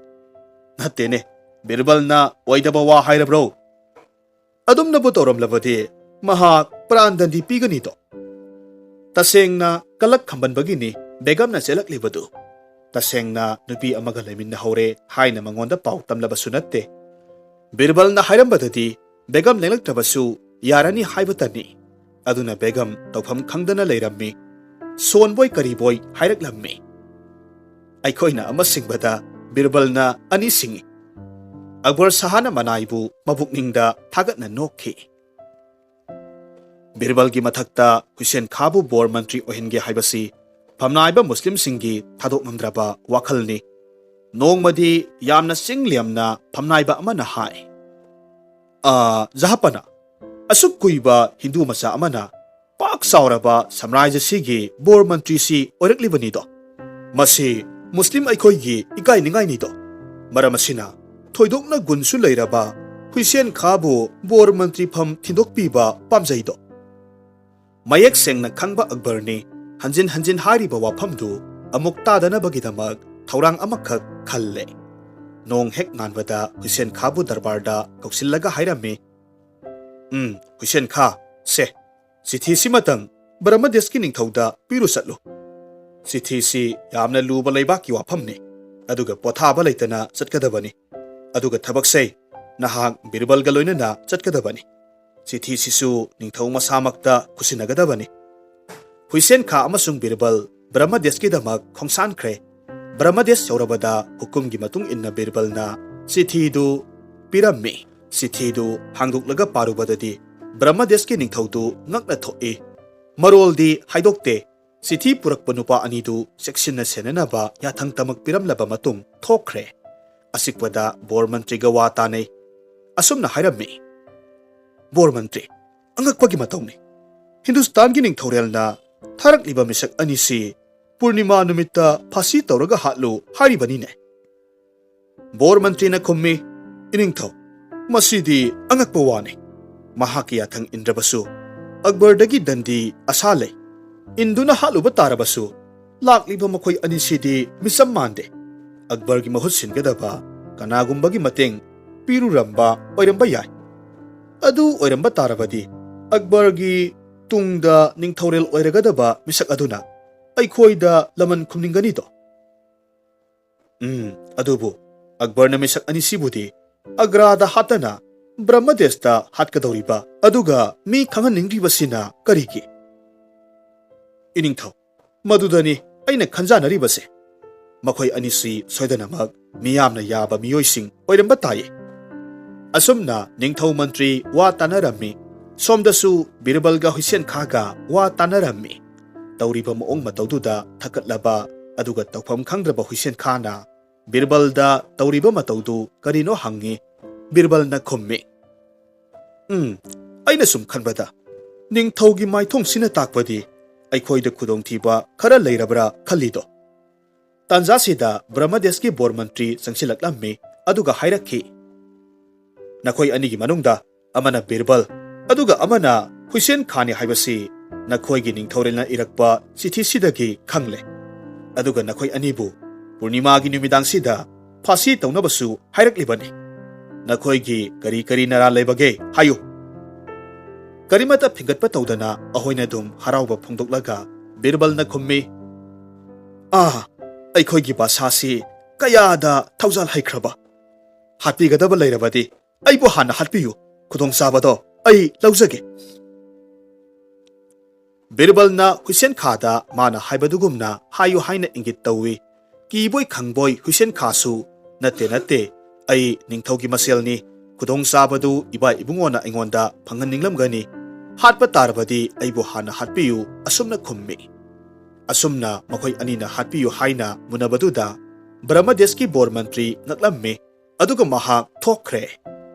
"ꯅꯠꯇꯦꯅꯦ, ꯕꯤꯔꯕꯜꯅ ꯑꯣꯏꯗꯕ ꯋꯥ ꯍꯥꯏꯔꯕ꯭ꯔꯣ? ꯑꯗꯨꯝꯅꯕꯨ ꯇꯧꯔꯝꯂꯕꯗꯤ ꯃꯍꯥꯛ ꯄ꯭ꯔꯥꯟꯗꯟꯗꯤ ꯄꯤꯒꯅꯤꯗꯣ꯫" ꯇꯁꯦꯡꯅ ꯀꯂꯛ ꯈꯝꯕꯟꯕꯒꯤꯅꯤ ꯕꯦꯒꯝꯅ ꯆꯦꯜꯂꯛꯂꯤꯕꯗꯨ꯫ ꯇꯁꯦꯡꯅ ꯅꯨꯄꯤ ꯑꯃꯒ ꯂꯩꯃꯤꯟꯅꯍꯧꯔꯦ ꯍꯥꯏꯅ ꯃꯉꯣꯟꯗ ꯄꯥꯎ ꯇꯝꯂꯕꯁꯨ ꯅꯠꯇꯦ꯫ ꯕꯤꯔꯕꯜꯅ ꯍꯥꯏꯔꯝꯕꯗꯗꯤ ꯕꯦꯒꯝ ꯂꯦꯡꯂꯛꯇ꯭ꯔꯕꯁꯨ ꯌꯥꯔꯅꯤ ꯍꯥꯏꯕꯇꯅꯤ꯫ ꯑꯗꯨꯅ ꯕꯦꯒꯝ ꯇꯧꯐꯝ ꯈꯪꯗꯅ ꯂꯩꯔꯝꯃꯤ꯫ ꯁꯣꯟꯕꯣꯏ ꯀꯔꯤꯕꯣꯏ ꯍꯥꯏꯔꯛꯂꯝꯃꯤ꯫ ꯑꯩꯈꯣꯏꯅ ꯑꯃ ꯁꯤꯡꯕꯗ ꯕꯤꯔꯕꯜꯅ ꯑꯅꯤ ꯁꯤꯡꯏ꯫ ꯑꯛꯕꯔ ꯁꯍꯥꯅ ꯃꯅꯥꯏꯕꯨ ꯃꯕꯨꯛꯅꯤꯡꯗ ꯊꯥꯒꯠꯅ ꯅꯣꯛꯈꯤ꯫ ꯕꯤꯔꯕꯜꯒꯤ ꯃꯊꯛꯇ ꯍꯨꯏꯁꯦꯟ ꯈꯥꯕꯨ ꯕꯣꯔ ꯃꯟꯇ꯭ꯔꯤ ꯑꯣꯏꯍꯟꯒꯦ ꯍꯥꯏꯕꯁꯤ ꯐꯝꯅꯥꯏꯕ ꯃꯨꯁꯂꯤꯝꯁꯤꯡꯒꯤ ꯊꯥꯗꯣꯛ ꯉꯝꯗ꯭ꯔꯕ ꯋꯥꯈꯜꯅꯤ꯫ ꯅꯣꯡꯃꯗꯤ ꯌꯥꯝꯅ ꯆꯤꯡ ꯂꯦꯝꯅ ꯐꯝꯅꯥꯏꯕ ꯑꯃꯅ ꯍꯥꯏ, "ꯑ, ꯖꯍꯥꯄꯅ, ꯑꯁꯨꯛ ꯀꯨꯏꯕ ꯍꯤꯟꯗꯨ ꯃꯆꯥ ꯑꯃꯅ ꯄꯥꯛ ꯆꯥꯎꯔꯕ ꯁꯥꯝꯔꯥꯖ꯭ꯌꯁꯤꯒꯤ ꯕꯣꯔ ꯃꯟꯇ꯭ꯔꯤꯁꯤ ꯑꯣꯏꯔꯛꯂꯤꯕꯅꯤꯗꯣ꯫ ꯃꯁꯤ ꯃꯨꯁꯂꯤꯝ ꯑꯩꯈꯣꯏꯒꯤ ꯏꯀꯥꯏꯅꯤꯡꯉꯥꯏꯅꯤꯗꯣ꯫ ꯃꯔꯝ ꯑꯁꯤꯅ ꯊꯣꯏꯗꯣꯛꯅ ꯒꯨꯟꯁꯨ ꯂꯩꯔꯕ ꯍꯨꯏꯁꯦꯟ ꯈꯥꯕꯨ ꯕꯣꯔ ꯃꯟꯇ꯭ꯔꯤ ꯐꯝ ꯊꯤꯟꯗꯣꯛꯄꯤꯕ ꯄꯥꯝꯖꯩꯗꯣ꯫" ꯃꯌꯦꯛ ꯁꯦꯡꯅ ꯈꯪꯕ ꯑꯛꯕꯔꯅꯤ ꯍꯟꯖꯤꯟ ꯍꯟꯖꯤꯟ ꯍꯥꯏꯔꯤꯕ ꯋꯥꯐꯝꯗꯨ ꯑꯃꯨꯛ ꯇꯥꯗꯅꯕꯒꯤꯗꯃꯛ ꯊꯧꯔꯥꯡ ꯑꯃꯈꯛ ꯈꯜꯂꯦ꯫ ꯅꯣꯡ ꯍꯦꯛ ꯉꯥꯟꯕꯗ ꯍꯨꯏꯁꯦꯟ ꯈꯥꯕꯨ ꯗꯔꯕꯥꯔꯗ ꯀꯧꯁꯤꯜꯂꯒ ꯍꯥꯏꯔꯝꯃꯤ, "ꯎꯝ, ꯍꯨꯏꯁꯦꯟ ꯈꯥ, ꯁꯦ, ꯆꯤꯊꯤꯁꯤꯃꯇꯪ ꯕ꯭ꯔꯍꯃꯗꯦꯁꯀꯤ ꯅꯤꯡꯊꯧꯗ ꯄꯤꯔꯨ ꯆꯠꯂꯨ꯫ ꯆꯤꯊꯤꯁꯤ ꯌꯥꯝꯅ ꯂꯨꯕ ꯂꯩꯕꯥꯛꯀꯤ ꯋꯥꯐꯝꯅꯤ, ꯑꯗꯨꯒ ꯄꯣꯊꯥꯕ ꯂꯩꯇꯅ ꯆꯠꯀꯗꯕꯅꯤ꯫ ꯑꯗꯨꯒ ꯊꯕꯛꯁꯦ ꯅꯍꯥꯛ ꯕꯤꯔꯕꯜꯒ ꯂꯣꯏꯅꯅ ꯆꯠꯀꯗꯕꯅꯤ꯫ ꯆꯤꯊꯤꯁꯤꯁꯨ ꯅꯤꯡꯊꯧ ꯃꯁꯥꯃꯛꯇ ꯈꯨꯠꯁꯤꯟꯅꯒꯗꯕꯅꯤ꯫" ꯍꯨꯏꯁꯦꯟ ꯈꯥ ꯑꯃꯁꯨꯡ ꯕꯤꯔꯕꯜ ꯕ꯭ꯔꯍꯃꯗꯦꯁꯀꯤꯗꯃꯛ ꯈꯣꯡꯁꯥꯟꯈ꯭ꯔꯦ꯫ ꯕ꯭ꯔꯍꯃꯗꯦꯁ ꯌꯧꯔꯕꯗ ꯍꯨꯀꯨꯝꯒꯤ ꯃꯇꯨꯡ ꯏꯟꯅ ꯕꯤꯔꯕꯜꯅ ꯆꯤꯊꯤꯗꯨ ꯄꯤꯔꯝꯃꯤ꯫ ꯆꯤꯊꯤꯗꯨ ꯍꯥꯡꯗꯣꯛꯂꯒ ꯄꯥꯔꯨꯕꯗꯗꯤ ꯕ꯭ꯔꯍꯃꯗꯦꯁꯀꯤ ꯅꯤꯡꯊꯧꯗꯨ ꯉꯛꯅ ꯊꯣꯛꯏ꯫ ꯃꯔꯣꯜꯗꯤ ꯍꯥꯏꯗꯣꯛꯇꯦ꯫ ꯆꯤꯊꯤ ꯄꯨꯔꯛꯄ ꯅꯨꯄꯥ ꯑꯅꯤꯗꯨ ꯆꯦꯛꯁꯤꯟꯅ ꯁꯦꯟꯅꯅꯕ ꯌꯥꯊꯪ ꯇꯃꯛ ꯄꯤꯔꯝꯂꯕ ꯃꯇꯨꯡ ꯊꯣꯛꯈ꯭ꯔꯦ꯫ ꯑꯆꯤꯛꯄꯗ ꯕꯣꯔ ꯃꯟꯇ꯭ꯔꯤꯒ ꯋꯥ ꯇꯥꯅꯩ꯫ ꯑꯁꯨꯝꯅ ꯍꯥꯏꯔꯝꯃꯤ, "ꯕꯣꯔ ꯃꯟꯇ꯭ꯔꯤ, ꯑꯉꯛꯄꯒꯤ ꯃꯇꯧꯅꯤ꯫ ꯍꯤꯟꯗꯨꯁꯇꯥꯟꯒꯤ ꯅꯤꯡꯊꯧꯔꯦꯜꯅ ꯊꯥꯔꯛꯂꯤꯕ ꯃꯤꯁꯛ ꯑꯅꯤꯁꯤ ꯄꯨꯔꯅꯤꯃꯥ ꯅꯨꯃꯤꯠꯇ ꯐꯥꯁꯤ ꯇꯧꯔꯒ ꯍꯥꯠꯂꯨ ꯍꯥꯏꯔꯤꯕꯅꯤꯅꯦ꯫" ꯕꯣꯔ ꯃꯟꯇ꯭ꯔꯤꯅ ꯈꯨꯝꯃꯤ, "ꯏꯅꯤꯡꯊꯧ, ꯃꯁꯤꯗꯤ ꯑꯉꯛꯄ ꯋꯥꯅꯤ꯫ ꯃꯍꯥꯛꯀꯤ ꯌꯥꯊꯪ ꯏꯟꯗ꯭ꯔꯕꯁꯨ ꯑꯛꯕꯔꯗꯒꯤ ꯗꯟꯗꯤ ꯑꯁꯥ ꯂꯩ꯫ ꯏꯟꯗꯨꯅ ꯍꯥꯠꯂꯨꯕ ꯇꯥꯔꯕꯁꯨ ꯂꯥꯛꯂꯤꯕ ꯃꯈꯣꯏ ꯑꯅꯤꯁꯤꯗꯤ ꯃꯤꯆꯝ ꯃꯥꯟꯗꯦ꯫ ꯑꯛꯕꯔꯒꯤ ꯃꯍꯨꯠ ꯁꯤꯟꯒꯗꯕ ꯀꯅꯥꯒꯨꯝꯕꯒꯤ ꯃꯇꯦꯡ ꯄꯤꯔꯨꯔꯝꯕ ꯑꯣꯏꯔꯝꯕ ꯌꯥꯏ꯫ ꯑꯗꯨ ꯑꯣꯏꯔꯝꯕ ꯇꯥꯔꯕꯗꯤ ꯑꯛꯕꯔꯒꯤ ꯇꯨꯡꯗ ꯅꯤꯡꯊꯧꯔꯦꯜ ꯑꯣꯏꯔꯒꯗꯕ ꯃꯤꯁꯛ ꯑꯗꯨꯅ ꯑꯩꯈꯣꯏꯗ ꯂꯃꯟ ꯈꯨꯝꯅꯤꯡꯒꯅꯤꯗꯣ? ꯎꯝ, ꯑꯗꯨꯕꯨ ꯑꯛꯕꯔꯅ ꯃꯤꯁꯛ ꯑꯅꯤꯁꯤꯕꯨꯗꯤ ꯑꯒ꯭ꯔꯥꯗ ꯍꯥꯠꯇꯅ ꯕ꯭ꯔꯍꯃꯗꯦꯁꯇ ꯍꯥꯠꯀꯗꯧꯔꯤꯕ, ꯑꯗꯨꯒ ꯃꯤ ꯈꯪꯍꯟꯅꯤꯡꯗ꯭ꯔꯤꯕꯁꯤꯅ ꯀꯔꯤꯒꯤ? ꯏꯅꯤꯡꯊꯧ, ꯃꯗꯨꯗꯅꯤ ꯑꯩꯅ ꯈꯟꯖꯥꯅꯔꯤꯕꯁꯦ꯫ ꯃꯈꯣꯏ ꯑꯅꯤꯁꯤ ꯁꯣꯏꯗꯅꯃꯛ ꯃꯤꯌꯥꯝꯅ ꯌꯥꯕ ꯃꯤꯑꯣꯏꯁꯤꯡ ꯑꯣꯏꯔꯝꯕ ꯇꯥꯏꯌꯦ꯫ ꯑꯁꯨꯝꯅ ꯅꯤꯡꯊꯧ ꯃꯟꯇ꯭ꯔꯤ ꯋꯥ ꯇꯥꯅꯔꯝꯃꯤ꯫ ꯁꯣꯝꯗꯁꯨ ꯕꯤꯔꯕꯜꯒ ꯍꯨꯏꯁꯦꯟ ꯈꯥꯒ ꯋꯥ ꯇꯥꯅꯔꯝꯃꯤ꯫ ꯇꯧꯔꯤꯕ ꯃꯑꯣꯡ ꯃꯇꯧꯗꯨꯗ ꯊꯀꯠꯂꯕ ꯑꯗꯨꯒ ꯇꯧꯐꯝ ꯈꯪꯗ꯭ꯔꯕ ꯍꯨꯏꯁꯦꯟ ꯈꯥꯅ ꯕꯤꯔꯕꯜꯗ ꯇꯧꯔꯤꯕ ꯃꯇꯧꯗꯨ ꯀꯔꯤꯅꯣ ꯍꯪꯉꯤ꯫ ꯕꯤꯔꯕꯜꯅ ꯈꯨꯝꯃꯤ, "ꯎꯝ, ꯑꯩꯅ ꯁꯨꯝ ꯈꯟꯕꯗ ꯅꯤꯡꯊꯧꯒꯤ ꯃꯥꯏꯊꯣꯡꯁꯤꯅ ꯇꯥꯛꯄꯗꯤ ꯑꯩꯈꯣꯏꯗ ꯈꯨꯗꯣꯡꯊꯤꯕ ꯈꯔ ꯂꯩꯔꯕ꯭ꯔꯥ ꯈꯜꯂꯤꯗꯣ?" ꯇꯥꯟꯖꯥꯁꯤꯗ ꯕ꯭ꯔꯍꯃꯗꯦꯁꯀꯤ ꯕꯣꯔ ꯃꯟꯇ꯭ꯔꯤ ꯆꯪꯁꯤꯜꯂꯛꯂꯝꯃꯤ, ꯑꯗꯨꯒ ꯍꯥꯏꯔꯛꯈꯤ, "ꯅꯈꯣꯏ ꯑꯅꯤꯒꯤ ꯃꯅꯨꯡꯗ ꯑꯃꯅ ꯕꯤꯔꯕꯜ ꯑꯗꯨꯒ ꯑꯃꯅ ꯍꯨꯏꯁꯦꯟ ꯈꯥꯅꯤ ꯍꯥꯏꯕꯁꯤ ꯅꯈꯣꯏꯒꯤ ꯅꯤꯡꯊꯧꯔꯦꯜꯅ ꯏꯔꯛꯄ ꯆꯤꯊꯤꯁꯤꯗꯒꯤ ꯈꯪꯂꯦ꯫ ꯑꯗꯨꯒ ꯅꯈꯣꯏ ꯑꯅꯤꯕꯨ ꯄꯨꯔꯅꯤꯃꯥꯒꯤ ꯅꯨꯃꯤꯗꯥꯡꯁꯤꯗ ꯐꯥꯁꯤ ꯇꯧꯅꯕꯁꯨ ꯍꯥꯏꯔꯛꯂꯤꯕꯅꯤ꯫ ꯅꯈꯣꯏꯒꯤ ꯀꯔꯤ ꯀꯔꯤ ꯅꯔꯥ ꯂꯩꯕꯒꯦ ꯍꯥꯏꯌꯨ꯫" ꯀꯔꯤꯃꯠꯇ ꯐꯤꯡꯒꯠꯄ ꯇꯧꯗꯅ ꯑꯍꯣꯏꯅ ꯑꯗꯨꯝ ꯍꯔꯥꯎꯕ ꯐꯣꯡꯗꯣꯛꯂꯒ ꯕꯤꯔꯕꯜꯅ ꯈꯨꯝꯃꯤ, "ꯑꯥ, ꯑꯩꯈꯣꯏꯒꯤ ꯕꯥꯁꯥꯁꯤ ꯀꯌꯥꯗ ꯊꯧꯖꯥꯜ ꯍꯩꯈ꯭ꯔꯕ! ꯍꯥꯠꯄꯤꯒꯗꯕ ꯂꯩꯔꯕꯗꯤ ꯑꯩꯕꯨ ꯍꯥꯟꯅ ꯍꯥꯠꯄꯤꯌꯨ, ꯈꯨꯗꯣꯡꯆꯥꯕꯗꯣ ꯑꯩ ꯂꯧꯖꯒꯦ꯫" ꯕꯤꯔꯕꯜꯅ ꯍꯨꯏꯁꯦꯟ ꯈꯥꯗ ꯃꯥꯅ ꯍꯥꯏꯕꯗꯨꯒꯨꯝꯅ ꯍꯥꯏꯌꯨ ꯍꯥꯏꯅ ꯏꯪꯒꯤꯠ ꯇꯧꯏ꯫ ꯀꯤꯕꯣꯏ ꯈꯪꯕꯣꯏ ꯍꯨꯏꯁꯦꯟ ꯈꯥꯁꯨ, "ꯅꯠꯇꯦ, ꯅꯠꯇꯦ, ꯑꯩ ꯅꯤꯡꯊꯧꯒꯤ ꯃꯁꯦꯜꯅꯤ꯫ ꯈꯨꯗꯣꯡꯆꯥꯕꯗꯨ ꯏꯕꯥ ꯏꯕꯨꯡꯉꯣꯅ ꯑꯩꯉꯣꯟꯗ ꯐꯪꯍꯟꯅꯤꯡꯂꯝꯒꯅꯤ꯫ ꯍꯥꯠꯄ ꯇꯥꯔꯕꯗꯤ ꯑꯩꯕꯨ ꯍꯥꯟꯅ ꯍꯥꯠꯄꯤꯌꯨ", ꯑꯁꯨꯝꯅ ꯈꯨꯝꯃꯤ꯫ ꯑꯁꯨꯝꯅ ꯃꯈꯣꯏ ꯑꯅꯤꯅ ꯍꯥꯠꯄꯤꯌꯨ ꯍꯥꯏꯅ ꯃꯨꯟꯅꯕꯗꯨꯗ ꯕ꯭ꯔꯍꯃꯗꯦꯁꯀꯤ ꯕꯣꯔ ꯃꯟꯇ꯭ꯔꯤ ꯉꯛꯂꯝꯃꯤ꯫ ꯑꯗꯨꯒ ꯃꯍꯥꯛ ꯊꯣꯛꯈ꯭ꯔꯦ꯫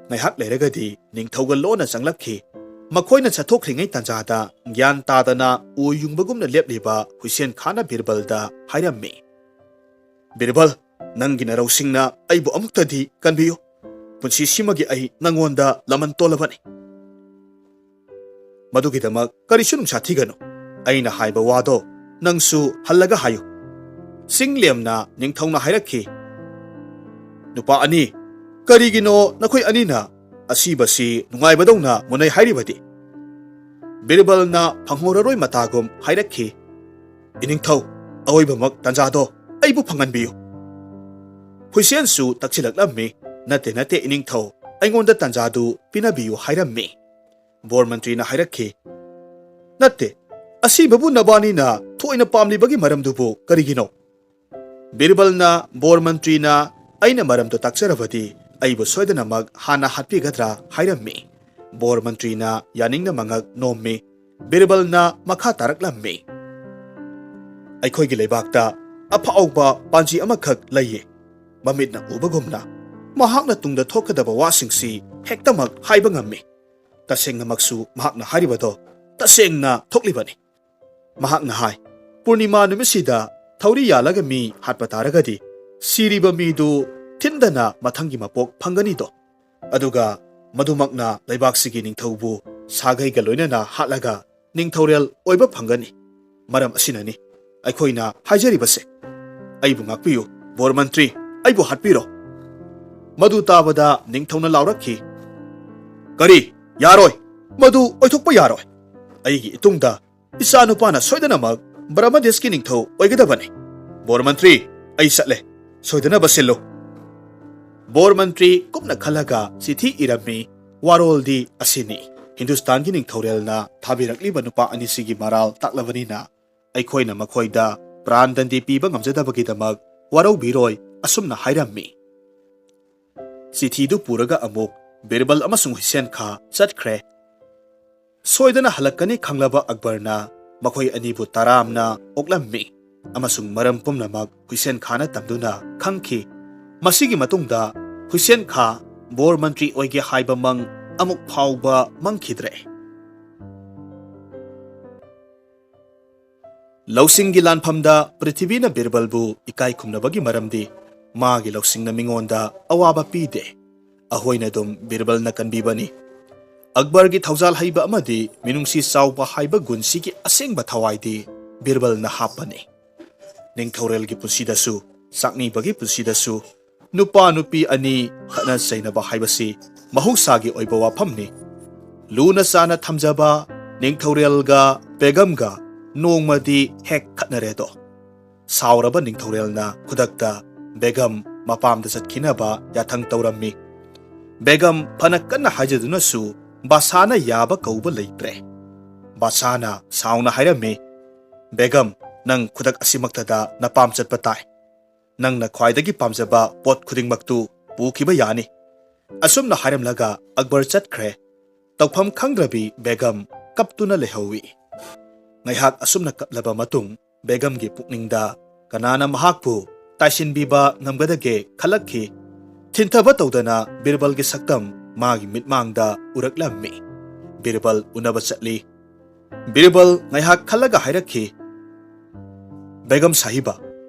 ꯉꯥꯏꯍꯥꯛ ꯂꯩꯔꯒꯗꯤ ꯅꯤꯡꯊꯧꯒ ꯂꯣꯟꯅ ꯆꯪꯂꯛꯈꯤ꯫ ꯃꯈꯣꯏꯅ ꯆꯠꯊꯣꯛꯈ꯭ꯔꯤꯉꯩ ꯇꯥꯟꯖꯥꯗ ꯒ꯭ꯌꯥꯟ ꯇꯥꯗꯅ ꯑꯣꯏ ꯌꯨꯡꯕꯒꯨꯝꯅ ꯂꯦꯞꯂꯤꯕ ꯍꯨꯏꯁꯦꯟ ꯈꯥꯟꯅ ꯕꯤꯔꯕꯜꯗ ꯍꯥꯏꯔꯝꯃꯤ, "ꯕꯤꯔꯕꯜ, ꯅꯪꯒꯤ ꯅꯔꯧꯁꯤꯡꯅ ꯑꯩꯕꯨ ꯑꯃꯨꯛꯇꯗꯤ ꯀꯟꯕꯤꯌꯨ꯫ ꯄꯨꯟꯁꯤꯁꯤꯃꯒꯤ ꯑꯩ ꯅꯪꯉꯣꯟꯗ ꯂꯃꯟ ꯇꯣꯜꯂꯕꯅꯤ꯫ ꯃꯗꯨꯒꯤꯗꯃꯛ ꯀꯔꯤꯁꯨ ꯅꯨꯡꯁꯥ ꯊꯤꯒꯅꯨ꯫ ꯑꯩꯅ ꯍꯥꯏꯕ ꯋꯥꯗꯣ ꯅꯪꯁꯨ ꯍꯜꯂꯒ ꯍꯥꯏꯌꯨ꯫" ꯁꯤꯡꯂꯦꯝꯅ ꯅꯤꯡꯊꯧꯅ ꯍꯥꯏꯔꯛꯈꯤ, "ꯅꯨꯄꯥ ꯑꯅꯤ, ꯀꯔꯤꯒꯤꯅꯣ ꯅꯈꯣꯏ ꯑꯅꯤꯅ ꯑꯁꯤꯕꯁꯤ ꯅꯨꯡꯉꯥꯏꯕꯗꯧꯅ ꯃꯨꯟꯅꯩ ꯍꯥꯏꯔꯤꯕꯗꯤ?" ꯕꯤꯔꯕꯜꯅ ꯐꯪꯍꯧꯔꯔꯣꯏ ꯃꯇꯥꯒꯨꯝ ꯍꯥꯏꯔꯛꯈꯤ, "ꯏꯅꯤꯡꯊꯧ, ꯑꯑꯣꯏꯕꯃꯛ ꯇꯥꯟꯖꯥꯗꯣ ꯑꯩꯕꯨ ꯐꯪꯍꯟꯕꯤꯌꯨ꯫" ꯍꯨꯏꯁꯦꯟꯁꯨ ꯇꯛꯁꯤꯜꯂꯛꯂꯝꯃꯤ꯫ "ꯅꯠꯇꯦ, ꯅꯠꯇꯦ, ꯏꯅꯤꯡꯊꯧ, ꯑꯩꯉꯣꯟꯗ ꯇꯥꯟꯖꯥꯗꯨ ꯄꯤꯅꯕꯤꯌꯨ ꯍꯥꯏꯔꯝꯃꯤ꯫" ꯕꯣꯔ ꯃꯟꯇ꯭ꯔꯤꯅ ꯍꯥꯏꯔꯛꯈꯤ, "ꯅꯠꯇꯦ, ꯑꯁꯤꯕꯕꯨ ꯅꯕꯥꯅꯤꯅ ꯊꯣꯏꯅ ꯄꯥꯝꯂꯤꯕꯒꯤ ꯃꯔꯝꯗꯨꯕꯨ ꯀꯔꯤꯒꯤꯅꯣ?" ꯕꯤꯔꯕꯜꯅ ꯕꯣꯔ ꯃꯟꯇ꯭ꯔꯤꯅ ꯑꯩꯅ ꯃꯔꯝꯗꯨ ꯇꯥꯛꯆꯔꯕꯗꯤ ꯑꯩꯕꯨ ꯁꯣꯏꯗꯅꯃꯛ ꯍꯥꯟꯅ ꯍꯥꯠꯄꯤꯒꯗ꯭ꯔꯥ ꯍꯥꯏꯔꯝꯃꯤ꯫ ꯕꯣꯔ ꯃꯟꯇ꯭ꯔꯤꯅ ꯌꯥꯅꯤꯡꯅ ꯃꯉꯛ ꯅꯣꯝꯃꯤ꯫ ꯕꯤꯔꯕꯜꯅ ꯃꯈꯥ ꯇꯥꯔꯛꯂꯝꯃꯤ, "ꯑꯩꯈꯣꯏꯒꯤ ꯂꯩꯕꯥꯛꯇ ꯑꯐꯥꯎꯕ ꯄꯥꯟꯖꯤ ꯑꯃꯈꯛ ꯂꯩꯌꯦ꯫ ꯃꯃꯤꯠꯅ ꯎꯕꯒꯨꯝꯅ ꯃꯍꯥꯛꯅ ꯇꯨꯡꯗ ꯊꯣꯛꯀꯗꯕ ꯋꯥꯁꯤꯡꯁꯤ ꯍꯦꯛꯇꯃꯛ ꯍꯥꯏꯕ ꯉꯝꯃꯤ꯫ ꯇꯁꯦꯡꯅꯃꯛꯁꯨ ꯃꯍꯥꯛꯅ ꯍꯥꯏꯔꯤꯕꯗꯣ ꯇꯁꯦꯡꯅ ꯊꯣꯛꯂꯤꯕꯅꯤ꯫ ꯃꯍꯥꯛꯅ ꯍꯥꯏ, ꯄꯨꯔꯅꯤꯃꯥ ꯅꯨꯃꯤꯠꯁꯤꯗ ꯊꯧꯔꯤ ꯌꯥꯜꯂꯒ ꯃꯤ ꯍꯥꯠꯄ ꯇꯥꯔꯒꯗꯤ ꯁꯤꯔꯤꯕ ꯃꯤꯗꯨ ꯊꯤꯟꯗꯅ ꯃꯊꯪꯒꯤ ꯃꯄꯣꯛ ꯐꯪꯒꯅꯤꯗꯣ꯫ ꯑꯗꯨꯒ ꯃꯗꯨꯃꯛꯅ ꯂꯩꯕꯥꯛꯁꯤꯒꯤ ꯅꯤꯡꯊꯧꯕꯨ ꯁꯥꯒꯩꯒ ꯂꯣꯏꯅꯅ ꯍꯥꯠꯂꯒ ꯅꯤꯡꯊꯧꯔꯦꯜ ꯑꯣꯏꯕ ꯐꯪꯒꯅꯤ꯫ ꯃꯔꯝ ꯑꯁꯤꯅꯅꯤ ꯑꯩꯈꯣꯏꯅ ꯍꯥꯏꯖꯔꯤꯕꯁꯦ꯫ ꯑꯩꯕꯨ ꯉꯥꯛꯄꯤꯌꯨ, ꯕꯣꯔ ꯃꯟꯇ꯭ꯔꯤ, ꯑꯩꯕꯨ ꯍꯥꯠꯄꯤꯔꯣ꯫" ꯃꯗꯨ ꯇꯥꯕꯗ ꯅꯤꯡꯊꯧꯅ ꯂꯥꯎꯔꯛꯈꯤ, "ꯀꯔꯤ? ꯌꯥꯔꯣꯏ! ꯃꯗꯨ ꯑꯣꯏꯊꯣꯛꯄ ꯌꯥꯔꯣꯏ꯫ ꯑꯩꯒꯤ ꯏꯇꯨꯡꯗ ꯏꯆꯥꯅꯨꯄꯥꯅ ꯁꯣꯏꯗꯅꯃꯛ ꯕ꯭ꯔꯍꯃꯗꯦꯁꯀꯤ ꯅꯤꯡꯊꯧ ꯑꯣꯏꯒꯗꯕꯅꯤ꯫" "ꯕꯣꯔ ꯃꯟꯇ꯭ꯔꯤ, ꯑꯩ ꯆꯠꯂꯦ꯫ ꯁꯣꯏꯗꯅꯕ ꯁꯤꯜꯂꯨ꯫" ꯕꯣꯔ ꯃꯟꯇ꯭ꯔꯤ ꯀꯨꯞꯅ ꯈꯜꯂꯒ ꯆꯤꯊꯤ ꯏꯔꯝꯃꯤ꯫ ꯋꯥꯔꯣꯜꯗꯤ ꯑꯁꯤꯅꯤ: ꯍꯤꯟꯗꯨꯁꯇꯥꯟꯒꯤ ꯅꯤꯡꯊꯧꯔꯦꯜꯅ ꯊꯥꯕꯤꯔꯛꯂꯤꯕ ꯅꯨꯄꯥ ꯑꯅꯤꯁꯤꯒꯤ ꯃꯔꯥꯜ ꯇꯥꯛꯂꯕꯅꯤꯅ ꯑꯩꯈꯣꯏꯅ ꯃꯈꯣꯏꯗ ꯄ꯭ꯔꯥꯟ ꯗꯟꯗꯤ ꯄꯤꯕ ꯉꯝꯖꯗꯕꯒꯤꯗꯃꯛ ꯋꯥꯔꯧꯕꯤꯔꯣꯏ, ꯑꯁꯨꯝꯅ ꯍꯥꯏꯔꯝꯃꯤ꯫ ꯆꯤꯊꯤꯗꯨ ꯄꯨꯔꯒ ꯑꯃꯨꯛ ꯕꯤꯔꯕꯜ ꯑꯃꯁꯨꯡ ꯍꯨꯏꯁꯦꯟ ꯈꯥ ꯆꯠꯈ꯭ꯔꯦ꯫ ꯁꯣꯏꯗꯅ ꯍꯜꯂꯛꯀꯅꯤ ꯈꯪꯂꯕ ꯑꯛꯕꯔꯅ ꯃꯈꯣꯏ ꯑꯅꯤꯕꯨ ꯇꯔꯥꯝꯅ ꯑꯣꯛꯂꯝꯃꯤ ꯑꯃꯁꯨꯡ ꯃꯔꯝ ꯄꯨꯝꯅꯃꯛ ꯍꯨꯏꯁꯦꯟ ꯈꯥꯅ ꯇꯝꯗꯨꯅ ꯈꯪꯈꯤ꯫ ꯃꯁꯤꯒꯤ ꯃꯇꯨꯡꯗ ꯍꯨꯏꯁꯦꯟ ꯈꯥ ꯕꯣꯔ ꯃꯟꯇ꯭ꯔꯤ ꯑꯣꯏꯒꯦ ꯍꯥꯏꯕ ꯃꯪ ꯑꯃꯨꯛ ꯐꯥꯎꯕ ꯃꯪꯈꯤꯗ꯭ꯔꯦ꯫ ꯂꯧꯁꯤꯡꯒꯤ ꯂꯥꯟꯐꯝꯗ ꯄ꯭ꯔꯤꯊꯤꯕꯤꯅ ꯕꯤꯔꯕꯜꯕꯨ ꯏꯀꯥꯏ ꯈꯨꯝꯅꯕꯒꯤ ꯃꯔꯝꯗꯤ ꯃꯥꯒꯤ ꯂꯧꯁꯤꯡꯅ ꯃꯤꯉꯣꯟꯗ ꯑꯋꯥꯕ ꯄꯤꯗꯦ, ꯑꯍꯣꯏꯅ ꯑꯗꯨꯝ ꯕꯤꯔꯕꯜꯅ ꯀꯟꯕꯤꯕꯅꯤ꯫ ꯑꯛꯕꯔꯒꯤ ꯊꯧꯖꯥꯜ ꯍꯩꯕ ꯑꯃꯗꯤ ꯃꯤꯅꯨꯡꯁꯤ ꯆꯥꯎꯕ ꯍꯥꯏꯕ ꯒꯨꯟꯁꯤꯒꯤ ꯑꯁꯦꯡꯕ ꯊꯋꯥꯏꯗꯤ ꯕꯤꯔꯕꯜꯅ ꯍꯥꯞꯄꯅꯤ꯫ ꯅꯤꯡꯊꯧꯔꯦꯜꯒꯤ ꯄꯨꯟꯁꯤꯗꯁꯨ, ꯆꯥꯛꯅꯤꯕꯒꯤ ꯄꯨꯟꯁꯤꯗꯁꯨ ꯅꯨꯄꯥ ꯅꯨꯄꯤ ꯑꯅꯤ ꯈꯠꯅ ꯆꯩꯅꯕ ꯍꯥꯏꯕꯁꯤ ꯃꯍꯧꯁꯥꯒꯤ ꯑꯣꯏꯕ ꯋꯥꯐꯝꯅꯤ꯫ ꯂꯨꯅ ꯆꯥꯅ ꯊꯝꯖꯕ, ꯅꯤꯡꯊꯧꯔꯦꯜꯒ ꯕꯦꯒꯝꯒ ꯅꯣꯡꯃꯗꯤ ꯍꯦꯛ ꯈꯠꯅꯔꯦꯗꯣ꯫ ꯁꯥꯎꯔꯕ ꯅꯤꯡꯊꯧꯔꯦꯜꯅ ꯈꯨꯗꯛꯇ ꯕꯦꯒꯝ ꯃꯄꯥꯝꯗ ꯆꯠꯈꯤꯅꯕ ꯌꯥꯊꯪ ꯇꯧꯔꯝꯃꯤ꯫ ꯕꯦꯒꯝ ꯐꯅ ꯀꯟꯅ ꯍꯥꯏꯖꯗꯨꯅꯁꯨ ꯕꯥꯁꯥꯅ ꯌꯥꯕ ꯀꯧꯕ ꯂꯩꯇ꯭ꯔꯦ꯫ ꯕꯥꯁꯥꯅ ꯁꯥꯎꯅ ꯍꯥꯏꯔꯝꯃꯤ, "ꯕꯦꯒꯝ, ꯅꯪ ꯈꯨꯗꯛ ꯑꯁꯤꯃꯛꯇꯗ ꯅꯄꯥꯝ ꯆꯠꯄ ꯇꯥꯏ꯫ ꯅꯪꯅ ꯈ꯭ꯋꯥꯏꯗꯒꯤ ꯄꯥꯝꯖꯕ ꯄꯣꯠ ꯈꯨꯗꯤꯡꯃꯛꯇꯨ ꯄꯨꯈꯤꯕ ꯌꯥꯅꯤ꯫" ꯑꯁꯨꯝꯅ ꯍꯥꯏꯔꯝꯂꯒ ꯑꯛꯕꯔ ꯆꯠꯈ꯭ꯔꯦ꯫ ꯇꯧꯐꯝ ꯈꯪꯗ꯭ꯔꯕꯤ ꯕꯦꯒꯝ ꯀꯞꯇꯨꯅ ꯂꯩꯍꯧꯏ꯫ ꯉꯥꯏꯍꯥꯛ ꯑꯁꯨꯝꯅ ꯀꯞꯂꯕ ꯃꯇꯨꯡ ꯕꯦꯒꯝꯒꯤ ꯄꯨꯛꯅꯤꯡꯗ ꯀꯅꯥꯅ ꯃꯍꯥꯛꯄꯨ ꯇꯥꯏꯁꯤꯟꯕꯤꯕ ꯉꯝꯒꯗꯒꯦ ꯈꯜꯂꯛꯈꯤ꯫ ꯊꯤꯟꯊꯕ ꯇꯧꯗꯅ ꯕꯤꯔꯕꯜꯒꯤ ꯁꯛꯇꯝ ꯃꯥꯒꯤ ꯃꯤꯠꯃꯥꯡꯗ ꯎꯔꯛꯂꯝꯃꯤ꯫ ꯕꯤꯔꯕꯜ ꯎꯅꯕ ꯆꯠꯂꯤ꯫ ꯕꯤꯔꯕꯜ ꯉꯥꯏꯍꯥꯛ ꯈꯜꯂꯒ ꯍꯥꯏꯔꯛꯈꯤ, "ꯕꯦꯒꯝ ꯁꯥꯍꯤꯕ,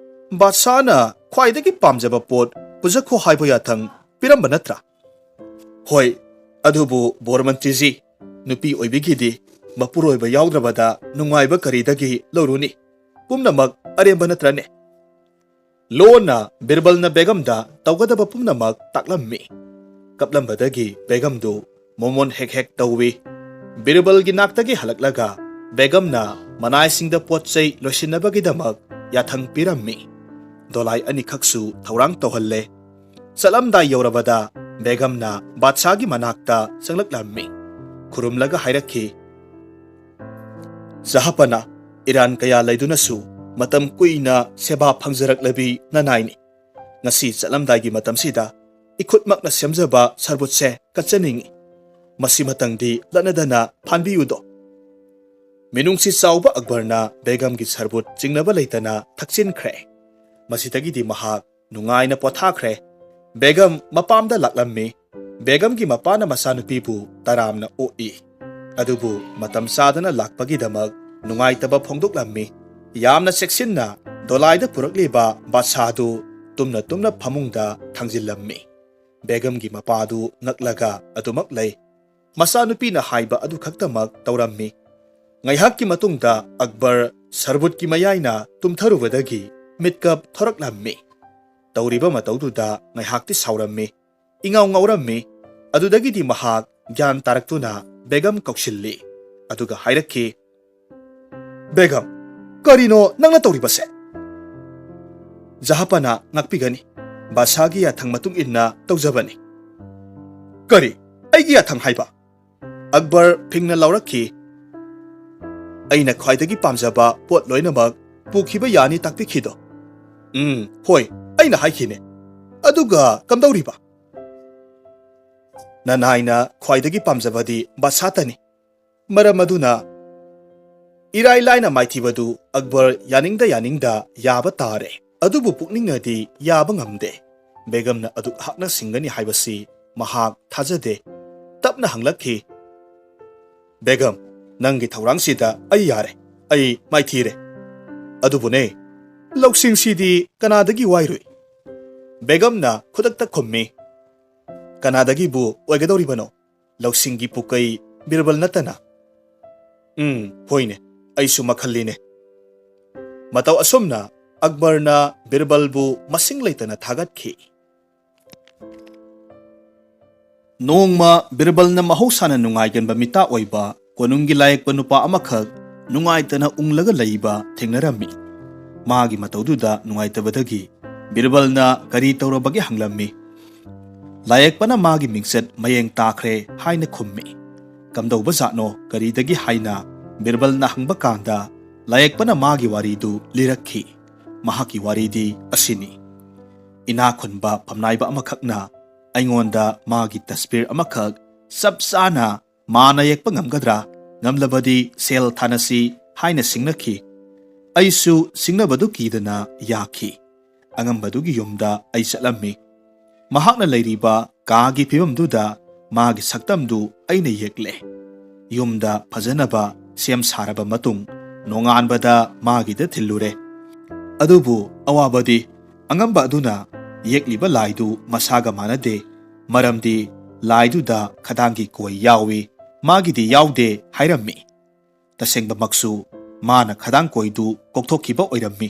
ꯕꯥꯗꯁꯥꯍꯅ ꯈ꯭ꯋꯥꯏꯗꯒꯤ ꯄꯥꯝꯖꯕ ꯄꯣꯠ ꯄꯨꯖꯈꯣ ꯍꯥꯏꯕ ꯌꯥꯊꯪ ꯄꯤꯔꯝꯕ ꯅꯠꯇ꯭ꯔꯥ?" "ꯍꯣꯏ, ꯑꯗꯨꯕꯨ ꯕꯣꯔꯃꯟꯇ꯭ꯔꯤꯖꯤ, ꯅꯨꯄꯤ ꯑꯣꯏꯕꯤꯒꯤꯗꯤ ꯃꯄꯨꯔꯣꯏꯕ ꯌꯥꯎꯗ꯭ꯔꯕꯗ ꯅꯨꯡꯉꯥꯏꯕ ꯀꯔꯤꯗꯒꯤ ꯂꯧꯔꯨꯅꯤ? ꯄꯨꯝꯅꯃꯛ ꯑꯔꯦꯝꯕ ꯅꯠꯇ꯭ꯔꯅꯦ?" ꯂꯣꯟꯅ ꯕꯤꯔꯕꯜꯅ ꯕꯦꯒꯝꯗ ꯇꯧꯒꯗꯕ ꯄꯨꯝꯅꯃꯛ ꯇꯥꯛꯂꯝꯃꯤ꯫ ꯀꯞꯂꯝꯕꯗꯒꯤ ꯕꯦꯒꯝꯗꯨ ꯃꯣꯃꯣꯟ ꯍꯦꯛ ꯍꯦꯛ ꯇꯧꯏ꯫ ꯕꯤꯔꯕꯜꯒꯤ ꯅꯥꯛꯇꯒꯤ ꯍꯜꯂꯛꯂꯒ ꯕꯦꯒꯝꯅ ꯃꯅꯥꯏꯁꯤꯡꯗ ꯄꯣꯠ ꯆꯩ ꯂꯣꯏꯁꯤꯟꯅꯕꯒꯤꯗꯃꯛ ꯌꯥꯊꯪ ꯄꯤꯔꯝꯃꯤ꯫ ꯗꯣꯂꯥꯏ ꯑꯅꯤꯈꯛꯁꯨ ꯊꯧꯔꯥꯡ ꯇꯧꯍꯜꯂꯦ꯫ ꯆꯠꯂꯝꯗꯥꯏ ꯌꯧꯔꯕꯗ ꯕꯦꯒꯝꯅ ꯕꯥꯗꯁꯥꯒꯤ ꯃꯅꯥꯛꯇ ꯆꯪꯂꯛꯂꯝꯃꯤ꯫ ꯈꯨꯔꯨꯝꯂꯒ ꯍꯥꯏꯔꯛꯈꯤ, "ꯖꯍꯥꯄꯅꯥ, ꯏꯔꯥꯟ ꯀꯌꯥ ꯂꯩꯗꯨꯅꯁꯨ ꯃꯇꯝ ꯀꯨꯏꯅ ꯁꯦꯕꯥ ꯐꯪꯖꯔꯛꯂꯕꯤ ꯅꯅꯥꯏꯅꯤ꯫ ꯉꯁꯤ ꯆꯠꯂꯝꯗꯥꯏꯒꯤ ꯃꯇꯝꯁꯤꯗ ꯏꯈꯨꯠꯃꯛꯅ ꯁꯦꯝꯖꯕ ꯁꯔꯕꯨꯠꯁꯦ ꯀꯠꯆꯅꯤꯡꯏ꯫ ꯃꯁꯤꯃꯇꯪꯗꯤ ꯂꯠꯅꯗꯅ ꯐꯥꯟꯕꯤꯌꯨꯗꯣ꯫" ꯃꯤꯅꯨꯡꯁꯤ ꯆꯥꯎꯕ ꯑꯛꯕꯔꯅ ꯕꯦꯒꯝꯒꯤ ꯁꯔꯕꯨꯠ ꯆꯤꯡꯅꯕ ꯂꯩꯇꯅ ꯊꯛꯆꯤꯟꯈ꯭ꯔꯦ꯫ ꯃꯁꯤꯗꯒꯤꯗꯤ ꯃꯍꯥꯛ ꯅꯨꯡꯉꯥꯏꯅ ꯄꯣꯊꯥꯈ꯭ꯔꯦ꯫ ꯕꯦꯒꯝ ꯃꯄꯥꯝꯗ ꯂꯥꯛꯂꯝꯃꯤ꯫ ꯕꯦꯒꯝꯒꯤ ꯃꯄꯥꯅ ꯃꯆꯥꯅꯨꯄꯤꯕꯨ ꯇꯔꯥꯝꯅ ꯑꯣꯛꯏ꯫ ꯑꯗꯨꯕꯨ ꯃꯇꯝ ꯆꯥꯗꯅ ꯂꯥꯛꯄꯒꯤꯗꯃꯛ ꯅꯨꯡꯉꯥꯏꯇꯕ ꯐꯣꯡꯗꯣꯛꯂꯝꯃꯤ꯫ ꯌꯥꯝꯅ ꯆꯦꯛꯁꯤꯟꯅ ꯗꯣꯂꯥꯏꯗ ꯄꯨꯔꯛꯂꯤꯕ ꯕꯥꯗꯁꯥꯗꯨ ꯇꯨꯝꯅ ꯇꯨꯝꯅ ꯐꯃꯨꯡꯗ ꯊꯥꯡꯖꯤꯜꯂꯝꯃꯤ꯫ ꯕꯦꯒꯝꯒꯤ ꯃꯄꯥꯗꯨ ꯉꯛꯂꯒ ꯑꯗꯨꯃꯛ ꯂꯩ꯫ ꯃꯆꯥꯅꯨꯄꯤꯅ ꯍꯥꯏꯕ ꯑꯗꯨ ꯈꯛꯇꯃꯛ ꯇꯧꯔꯝꯃꯤ꯫ ꯉꯥꯏꯍꯥꯛꯀꯤ ꯃꯇꯨꯡꯗ ꯑꯛꯕꯔ ꯁꯔꯕꯨꯠꯀꯤ ꯃꯌꯥꯏꯅ ꯇꯨꯝꯊꯔꯨꯕꯗꯒꯤ ꯃꯤꯠꯀꯞ ꯊꯣꯔꯛꯂꯝꯃꯤ꯫ ꯇꯧꯔꯤꯕ ꯃꯇꯧꯗꯨꯗ ꯉꯥꯏꯍꯥꯛꯇꯤ ꯁꯥꯎꯔꯝꯃꯤ, ꯏꯉꯥꯎ ꯉꯥꯎꯔꯝꯃꯤ꯫ ꯑꯗꯨꯗꯒꯤꯗꯤ ꯃꯍꯥꯛ ꯒ꯭ꯌꯥꯟ ꯇꯥꯔꯛꯇꯨꯅ ꯕꯦꯒꯝ ꯀꯧꯁꯤꯜꯂꯤ꯫ ꯑꯗꯨꯒ ꯍꯥꯏꯔꯛꯈꯤ, "ꯕꯦꯒꯝ, ꯀꯔꯤꯅꯣ ꯅꯪꯅ ꯇꯧꯔꯤꯕꯁꯦ?" "ꯖꯍꯥꯄꯅꯥ ꯉꯥꯛꯄꯤꯒꯅꯤ꯫ ꯕꯥꯁꯥꯒꯤ ꯌꯥꯊꯪ ꯃꯇꯨꯡ ꯏꯟꯅ ꯇꯧꯖꯕꯅꯤ꯫" "ꯀꯔꯤ? ꯑꯩꯒꯤ ꯌꯥꯊꯪ ꯍꯥꯏꯕ?" ꯑꯛꯕꯔ ꯐꯤꯡꯅ ꯂꯥꯎꯔꯛꯈꯤ꯫ "ꯑꯩꯅ ꯈ꯭ꯋꯥꯏꯗꯒꯤ ꯄꯥꯝꯖꯕ ꯄꯣꯠ ꯂꯣꯏꯅꯃꯛ ꯄꯨꯈꯤꯕ ꯌꯥꯅꯤ ꯇꯥꯛꯄꯤꯈꯤꯗꯣ꯫" "ꯎꯝ, ꯍꯣꯏ, ꯑꯩꯅ ꯍꯥꯏꯈꯤꯅꯦ꯫ ꯑꯗꯨꯒ ꯀꯝꯗꯧꯔꯤꯕ?" "ꯅꯅꯥꯏꯅ ꯈ꯭ꯋꯥꯏꯗꯒꯤ ꯄꯥꯝꯖꯕꯗꯤ ꯕꯥꯁꯥꯇꯅꯤ꯫ ꯃꯔꯝ ꯑꯗꯨꯅ ꯏꯔꯥꯏ ꯂꯥꯏꯅ ꯃꯥꯏꯊꯤꯕꯗꯨ ꯑꯛꯕꯔ ꯌꯥꯅꯤꯡꯗ ꯌꯥꯅꯤꯡꯗ ꯌꯥꯕ ꯇꯥꯔꯦ꯫ ꯑꯗꯨꯕꯨ ꯄꯨꯛꯅꯤꯡꯅꯗꯤ ꯌꯥꯕ ꯉꯝꯗꯦ꯫ ꯕꯦꯒꯝꯅ ꯑꯗꯨꯛ ꯍꯥꯛꯅ ꯁꯤꯡꯒꯅꯤ ꯍꯥꯏꯕꯁꯤ ꯃꯍꯥꯛ ꯊꯥꯖꯗꯦ꯫ ꯇꯞꯅ ꯍꯪꯂꯛꯈꯤ, "ꯕꯦꯒꯝ, ꯅꯪꯒꯤ ꯊꯧꯔꯥꯡꯁꯤꯗ ꯑꯩ ꯌꯥꯔꯦ꯫ ꯑꯩ ꯃꯥꯏꯊꯤꯔꯦ꯫ ꯑꯗꯨꯕꯨꯅꯦ, ꯂꯧꯁꯤꯡꯁꯤꯗꯤ ꯀꯅꯥꯗꯒꯤ ꯋꯥꯏꯔꯨꯏ?" ꯕꯦꯒꯝꯅ ꯈꯨꯗꯛꯇ ꯈꯨꯝꯃꯤ, "ꯀꯅꯥꯗꯒꯤꯕꯨ ꯑꯣꯏꯒꯗꯧꯔꯤꯕꯅꯣ? ꯂꯧꯁꯤꯡꯒꯤ ꯄꯨꯀꯩ ꯕꯤꯔꯕꯜ ꯅꯠꯇꯅ꯫" "ꯎꯝ, ꯍꯣꯏꯅꯦ, ꯑꯩꯁꯨ ꯃꯈꯜꯂꯤꯅꯦ꯫" ꯃꯇꯧ ꯑꯁꯨꯝꯅ ꯑꯛꯕꯔꯅ ꯕꯤꯔꯕꯜꯕꯨ ꯃꯁꯤꯡ ꯂꯩꯇꯅ ꯊꯥꯒꯠꯈꯤ꯫ ꯅꯣꯡꯃ ꯕꯤꯔꯕꯜꯅ ꯃꯍꯧꯁꯥꯅ ꯅꯨꯡꯉꯥꯏꯒꯟꯕ ꯃꯤꯇꯥ ꯑꯣꯏꯕ ꯀꯣꯅꯨꯡꯒꯤ ꯂꯥꯌꯦꯛꯄ ꯅꯨꯄꯥ ꯑꯃꯈꯛ ꯅꯨꯡꯉꯥꯏꯇꯅ ꯎꯪꯂꯒ ꯂꯩꯕ ꯊꯦꯡꯅꯔꯝꯃꯤ꯫ ꯃꯥꯒꯤ ꯃꯇꯧꯗꯨꯗ ꯅꯨꯡꯉꯥꯏꯇꯕꯗꯒꯤ ꯕꯤꯔꯕꯜꯅ ꯀꯔꯤ ꯇꯧꯔꯕꯒꯦ ꯍꯪꯂꯝꯃꯤ꯫ ꯂꯥꯌꯦꯛꯄꯅ ꯃꯥꯒꯤ ꯃꯤꯡꯆꯠ ꯃꯌꯦꯡ ꯇꯥꯈ꯭ꯔꯦ ꯍꯥꯏꯅ ꯈꯨꯝꯃꯤ꯫ "ꯀꯝꯗꯧꯕ ꯖꯥꯠꯅꯣ, ꯀꯔꯤꯗꯒꯤ?" ꯍꯥꯏꯅ ꯕꯤꯔꯕꯜꯅ ꯍꯪꯕ ꯀꯥꯟꯗ, ꯂꯥꯌꯦꯛꯄꯅ ꯃꯥꯒꯤ ꯋꯥꯔꯤꯗꯨ ꯂꯤꯔꯛꯈꯤ꯫ ꯃꯍꯥꯛꯀꯤ ꯋꯥꯔꯤꯗꯤ ꯑꯁꯤꯅꯤ: ꯏꯅꯥꯛ ꯈꯨꯟꯕ ꯐꯝꯅꯥꯏꯕ ꯑꯃꯈꯛꯅ ꯑꯩꯉꯣꯟꯗ ꯃꯥꯒꯤ ꯇꯁꯕꯤꯔ ꯑꯃꯈꯛ ꯆꯞ ꯆꯥꯅ ꯃꯥꯅ ꯌꯦꯛꯄ ꯉꯝꯒꯗ꯭ꯔꯥ? ꯉꯝꯂꯕꯗꯤ ꯁꯦꯜ ꯊꯥꯅꯁꯤ ꯍꯥꯏꯅ ꯁꯤꯡꯅꯈꯤ꯫ ꯑꯩꯁꯨ ꯁꯤꯡꯅꯕꯗꯨ ꯀꯤꯗꯅ ꯌꯥꯈꯤ꯫ ꯑꯉꯝꯕꯗꯨꯒꯤ ꯌꯨꯝꯗ ꯑꯩ ꯆꯠꯂꯝꯃꯤ꯫ ꯃꯍꯥꯛꯅ ꯂꯩꯔꯤꯕ ꯀꯥꯒꯤ ꯐꯤꯕꯝꯗꯨꯗ ꯃꯥꯒꯤ ꯁꯛꯇꯝꯗꯨ ꯑꯩꯅ ꯌꯦꯛꯂꯦ꯫ ꯌꯨꯝꯗ ꯐꯖꯅꯕ ꯁꯦꯝ ꯁꯥꯔꯕ ꯃꯇꯨꯡ, ꯅꯣꯡꯉꯥꯟꯕꯗ ꯃꯥꯒꯤꯗ ꯊꯤꯜꯂꯨꯔꯦ꯫ ꯑꯗꯨꯕꯨ ꯑꯋꯥꯕꯗꯤ, ꯑꯉꯝꯕ ꯑꯗꯨꯅ ꯌꯦꯛꯂꯤꯕ ꯂꯥꯏꯗꯨ ꯃꯁꯥꯒ ꯃꯥꯟꯅꯗꯦ, ꯃꯔꯝꯗꯤ ꯂꯥꯏꯗꯨꯗ ꯈꯗꯥꯡꯒꯤ ꯀꯣꯏ ꯌꯥꯎꯏ, ꯃꯥꯒꯤꯗꯤ ꯌꯥꯎꯗꯦ ꯍꯥꯏꯔꯝꯃꯤ꯫ ꯇꯁꯦꯡꯕꯃꯛꯁꯨ ꯃꯥꯅ ꯈꯗꯥꯡ ꯀꯣꯏꯗꯨ ꯀꯣꯛꯊꯣꯛꯈꯤꯕ ꯑꯣꯏꯔꯝꯃꯤ꯫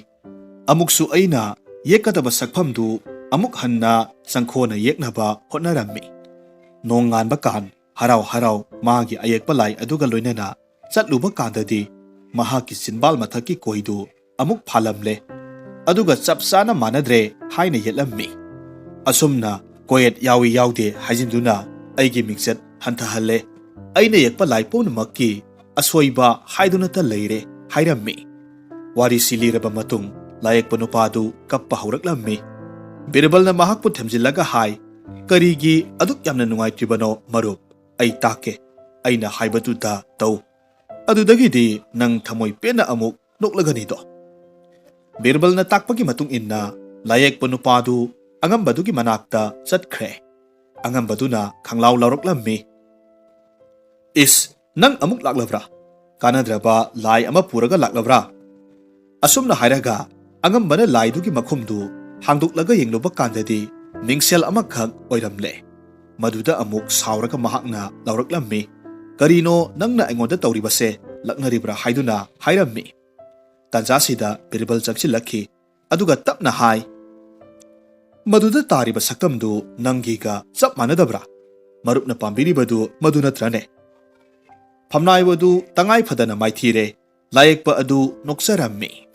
ꯑꯃꯨꯛꯁꯨ ꯑꯩꯅ ꯌꯦꯛꯀꯗꯕ ꯁꯛꯐꯝꯗꯨ ꯑꯃꯨꯛ ꯍꯟꯅ ꯆꯪꯈꯣꯅ ꯌꯦꯛꯅꯕ ꯍꯣꯠꯅꯔꯝꯃꯤ꯫ ꯅꯣꯡꯉꯥꯟꯕ ꯀꯥꯟ ꯍꯔꯥꯎ ꯍꯔꯥꯎ ꯃꯥꯒꯤ ꯑꯌꯦꯛꯄ ꯂꯥꯏ ꯑꯗꯨꯒ ꯂꯣꯏꯅꯅ ꯆꯠꯂꯨꯕ ꯀꯥꯟꯗꯗꯤ ꯃꯍꯥꯛꯀꯤ ꯆꯤꯟꯕꯥꯜ ꯃꯊꯛꯀꯤ ꯀꯣꯏꯗꯨ ꯑꯃꯨꯛ ꯐꯥꯜꯂꯝꯂꯦ, ꯑꯗꯨꯒ ꯆꯞ ꯆꯥꯅ ꯃꯥꯟꯅꯗ꯭ꯔꯦ ꯍꯥꯏꯅ ꯌꯦꯠꯂꯝꯃꯤ꯫ ꯑꯁꯨꯝꯅ ꯀꯣꯌꯦꯠ ꯌꯥꯎꯏ ꯌꯥꯎꯗꯦ ꯍꯥꯏꯖꯤꯟꯗꯨꯅ ꯑꯩꯒꯤ ꯃꯤꯡꯆꯠ ꯍꯟꯊꯍꯜꯂꯦ꯫ ꯑꯩꯅ ꯌꯦꯛꯄ ꯂꯥꯏ ꯄꯨꯝꯅꯃꯛꯀꯤ ꯑꯁꯣꯏꯕ ꯍꯥꯏꯗꯨꯅꯇ ꯂꯩꯔꯦ ꯍꯥꯏꯔꯝꯃꯤ꯫ ꯋꯥꯔꯤꯁꯤ ꯂꯤꯔꯕ ꯃꯇꯨꯡ ꯂꯥꯌꯦꯛꯄ ꯅꯨꯄꯥꯗꯨ ꯀꯞꯄ ꯍꯧꯔꯛꯂꯝꯃꯤ꯫ ꯕꯤꯔꯕꯜꯅ ꯃꯍꯥꯛꯄꯨ ꯊꯦꯝꯖꯤꯜꯂꯒ ꯍꯥꯏ, "ꯀꯔꯤꯒꯤ ꯑꯗꯨꯛ ꯌꯥꯝꯅ ꯅꯨꯡꯉꯥꯏꯇ꯭ꯔꯤꯕꯅꯣ ꯃꯔꯨꯞ? ꯑꯩ ꯇꯥꯛꯀꯦ꯫ ꯑꯩꯅ ꯍꯥꯏꯕꯗꯨꯗ ꯇꯧ꯫ ꯑꯗꯨꯗꯒꯤꯗꯤ ꯅꯪ ꯊꯃꯣꯏ ꯄꯦꯟꯅ ꯑꯃꯨꯛ ꯅꯣꯛꯂꯒꯅꯤꯗꯣ꯫" ꯕꯤꯔꯕꯜꯅ ꯇꯥꯛꯄꯒꯤ ꯃꯇꯨꯡ ꯏꯟꯅ ꯂꯥꯌꯦꯛꯄ ꯅꯨꯄꯥꯗꯨ ꯑꯉꯝꯕꯗꯨꯒꯤ ꯃꯅꯥꯛꯇ ꯆꯠꯈ꯭ꯔꯦ꯫ ꯑꯉꯝꯕꯗꯨꯅ ꯈꯪꯂꯥꯎ ꯂꯥꯎꯔꯛꯂꯝꯃꯤ, "ꯏꯁ, ꯅꯪ ꯑꯃꯨꯛ ꯂꯥꯛꯂꯕ꯭ꯔꯥ? ꯀꯥꯟꯅꯗ꯭ꯔꯕ ꯂꯥꯏ ꯑꯃ ꯄꯨꯔꯒ ꯂꯥꯛꯂꯕ꯭ꯔꯥ?" ꯑꯁꯨꯝꯅ ꯍꯥꯏꯔꯒ ꯑꯉꯝꯕꯅ ꯂꯥꯏꯗꯨꯒꯤ ꯃꯈꯨꯝꯗꯨ ꯍꯥꯡꯗꯣꯛꯂꯒ ꯌꯦꯡꯂꯨꯕ ꯀꯥꯟꯗꯗꯤ ꯃꯤꯡꯁꯦꯜ ꯑꯃꯈꯛ ꯑꯣꯏꯔꯝꯂꯦ꯫ ꯃꯗꯨꯗ ꯑꯃꯨꯛ ꯁꯥꯎꯔꯒ ꯃꯍꯥꯛꯅ ꯂꯥꯎꯔꯛꯂꯝꯃꯤ, "ꯀꯔꯤꯅꯣ ꯅꯪꯅ ꯑꯩꯉꯣꯟꯗ ꯇꯧꯔꯤꯕꯁꯦ? ꯂꯛꯅꯔꯤꯕ꯭ꯔꯥ?" ꯍꯥꯏꯗꯨꯅ ꯍꯥꯏꯔꯝꯃꯤ꯫ ꯇꯥꯟꯖꯥꯁꯤꯗ ꯕꯤꯔꯕꯜ ꯆꯪꯁꯤꯜꯂꯛꯈꯤ꯫ ꯑꯗꯨꯒ ꯇꯞꯅ ꯍꯥꯏ, "ꯃꯗꯨꯗ ꯇꯥꯔꯤꯕ ꯁꯛꯇꯝꯗꯨ ꯅꯪꯒꯤꯒ ꯆꯞ ꯃꯥꯟꯅꯗꯕ꯭ꯔꯥ? ꯃꯔꯨꯞꯅ ꯄꯥꯝꯕꯤꯔꯤꯕꯗꯨ ꯃꯗꯨ ꯅꯠꯇ꯭ꯔꯅꯦ?" ꯐꯝꯅꯥꯏꯕ ꯑꯗꯨ ꯇꯉꯥꯏ ꯐꯗꯅ ꯃꯥꯏꯊꯤꯔꯦ꯫ ꯂꯥꯌꯦꯛꯄ ꯑꯗꯨ ꯅꯣꯛꯆꯔꯝꯃꯤ꯫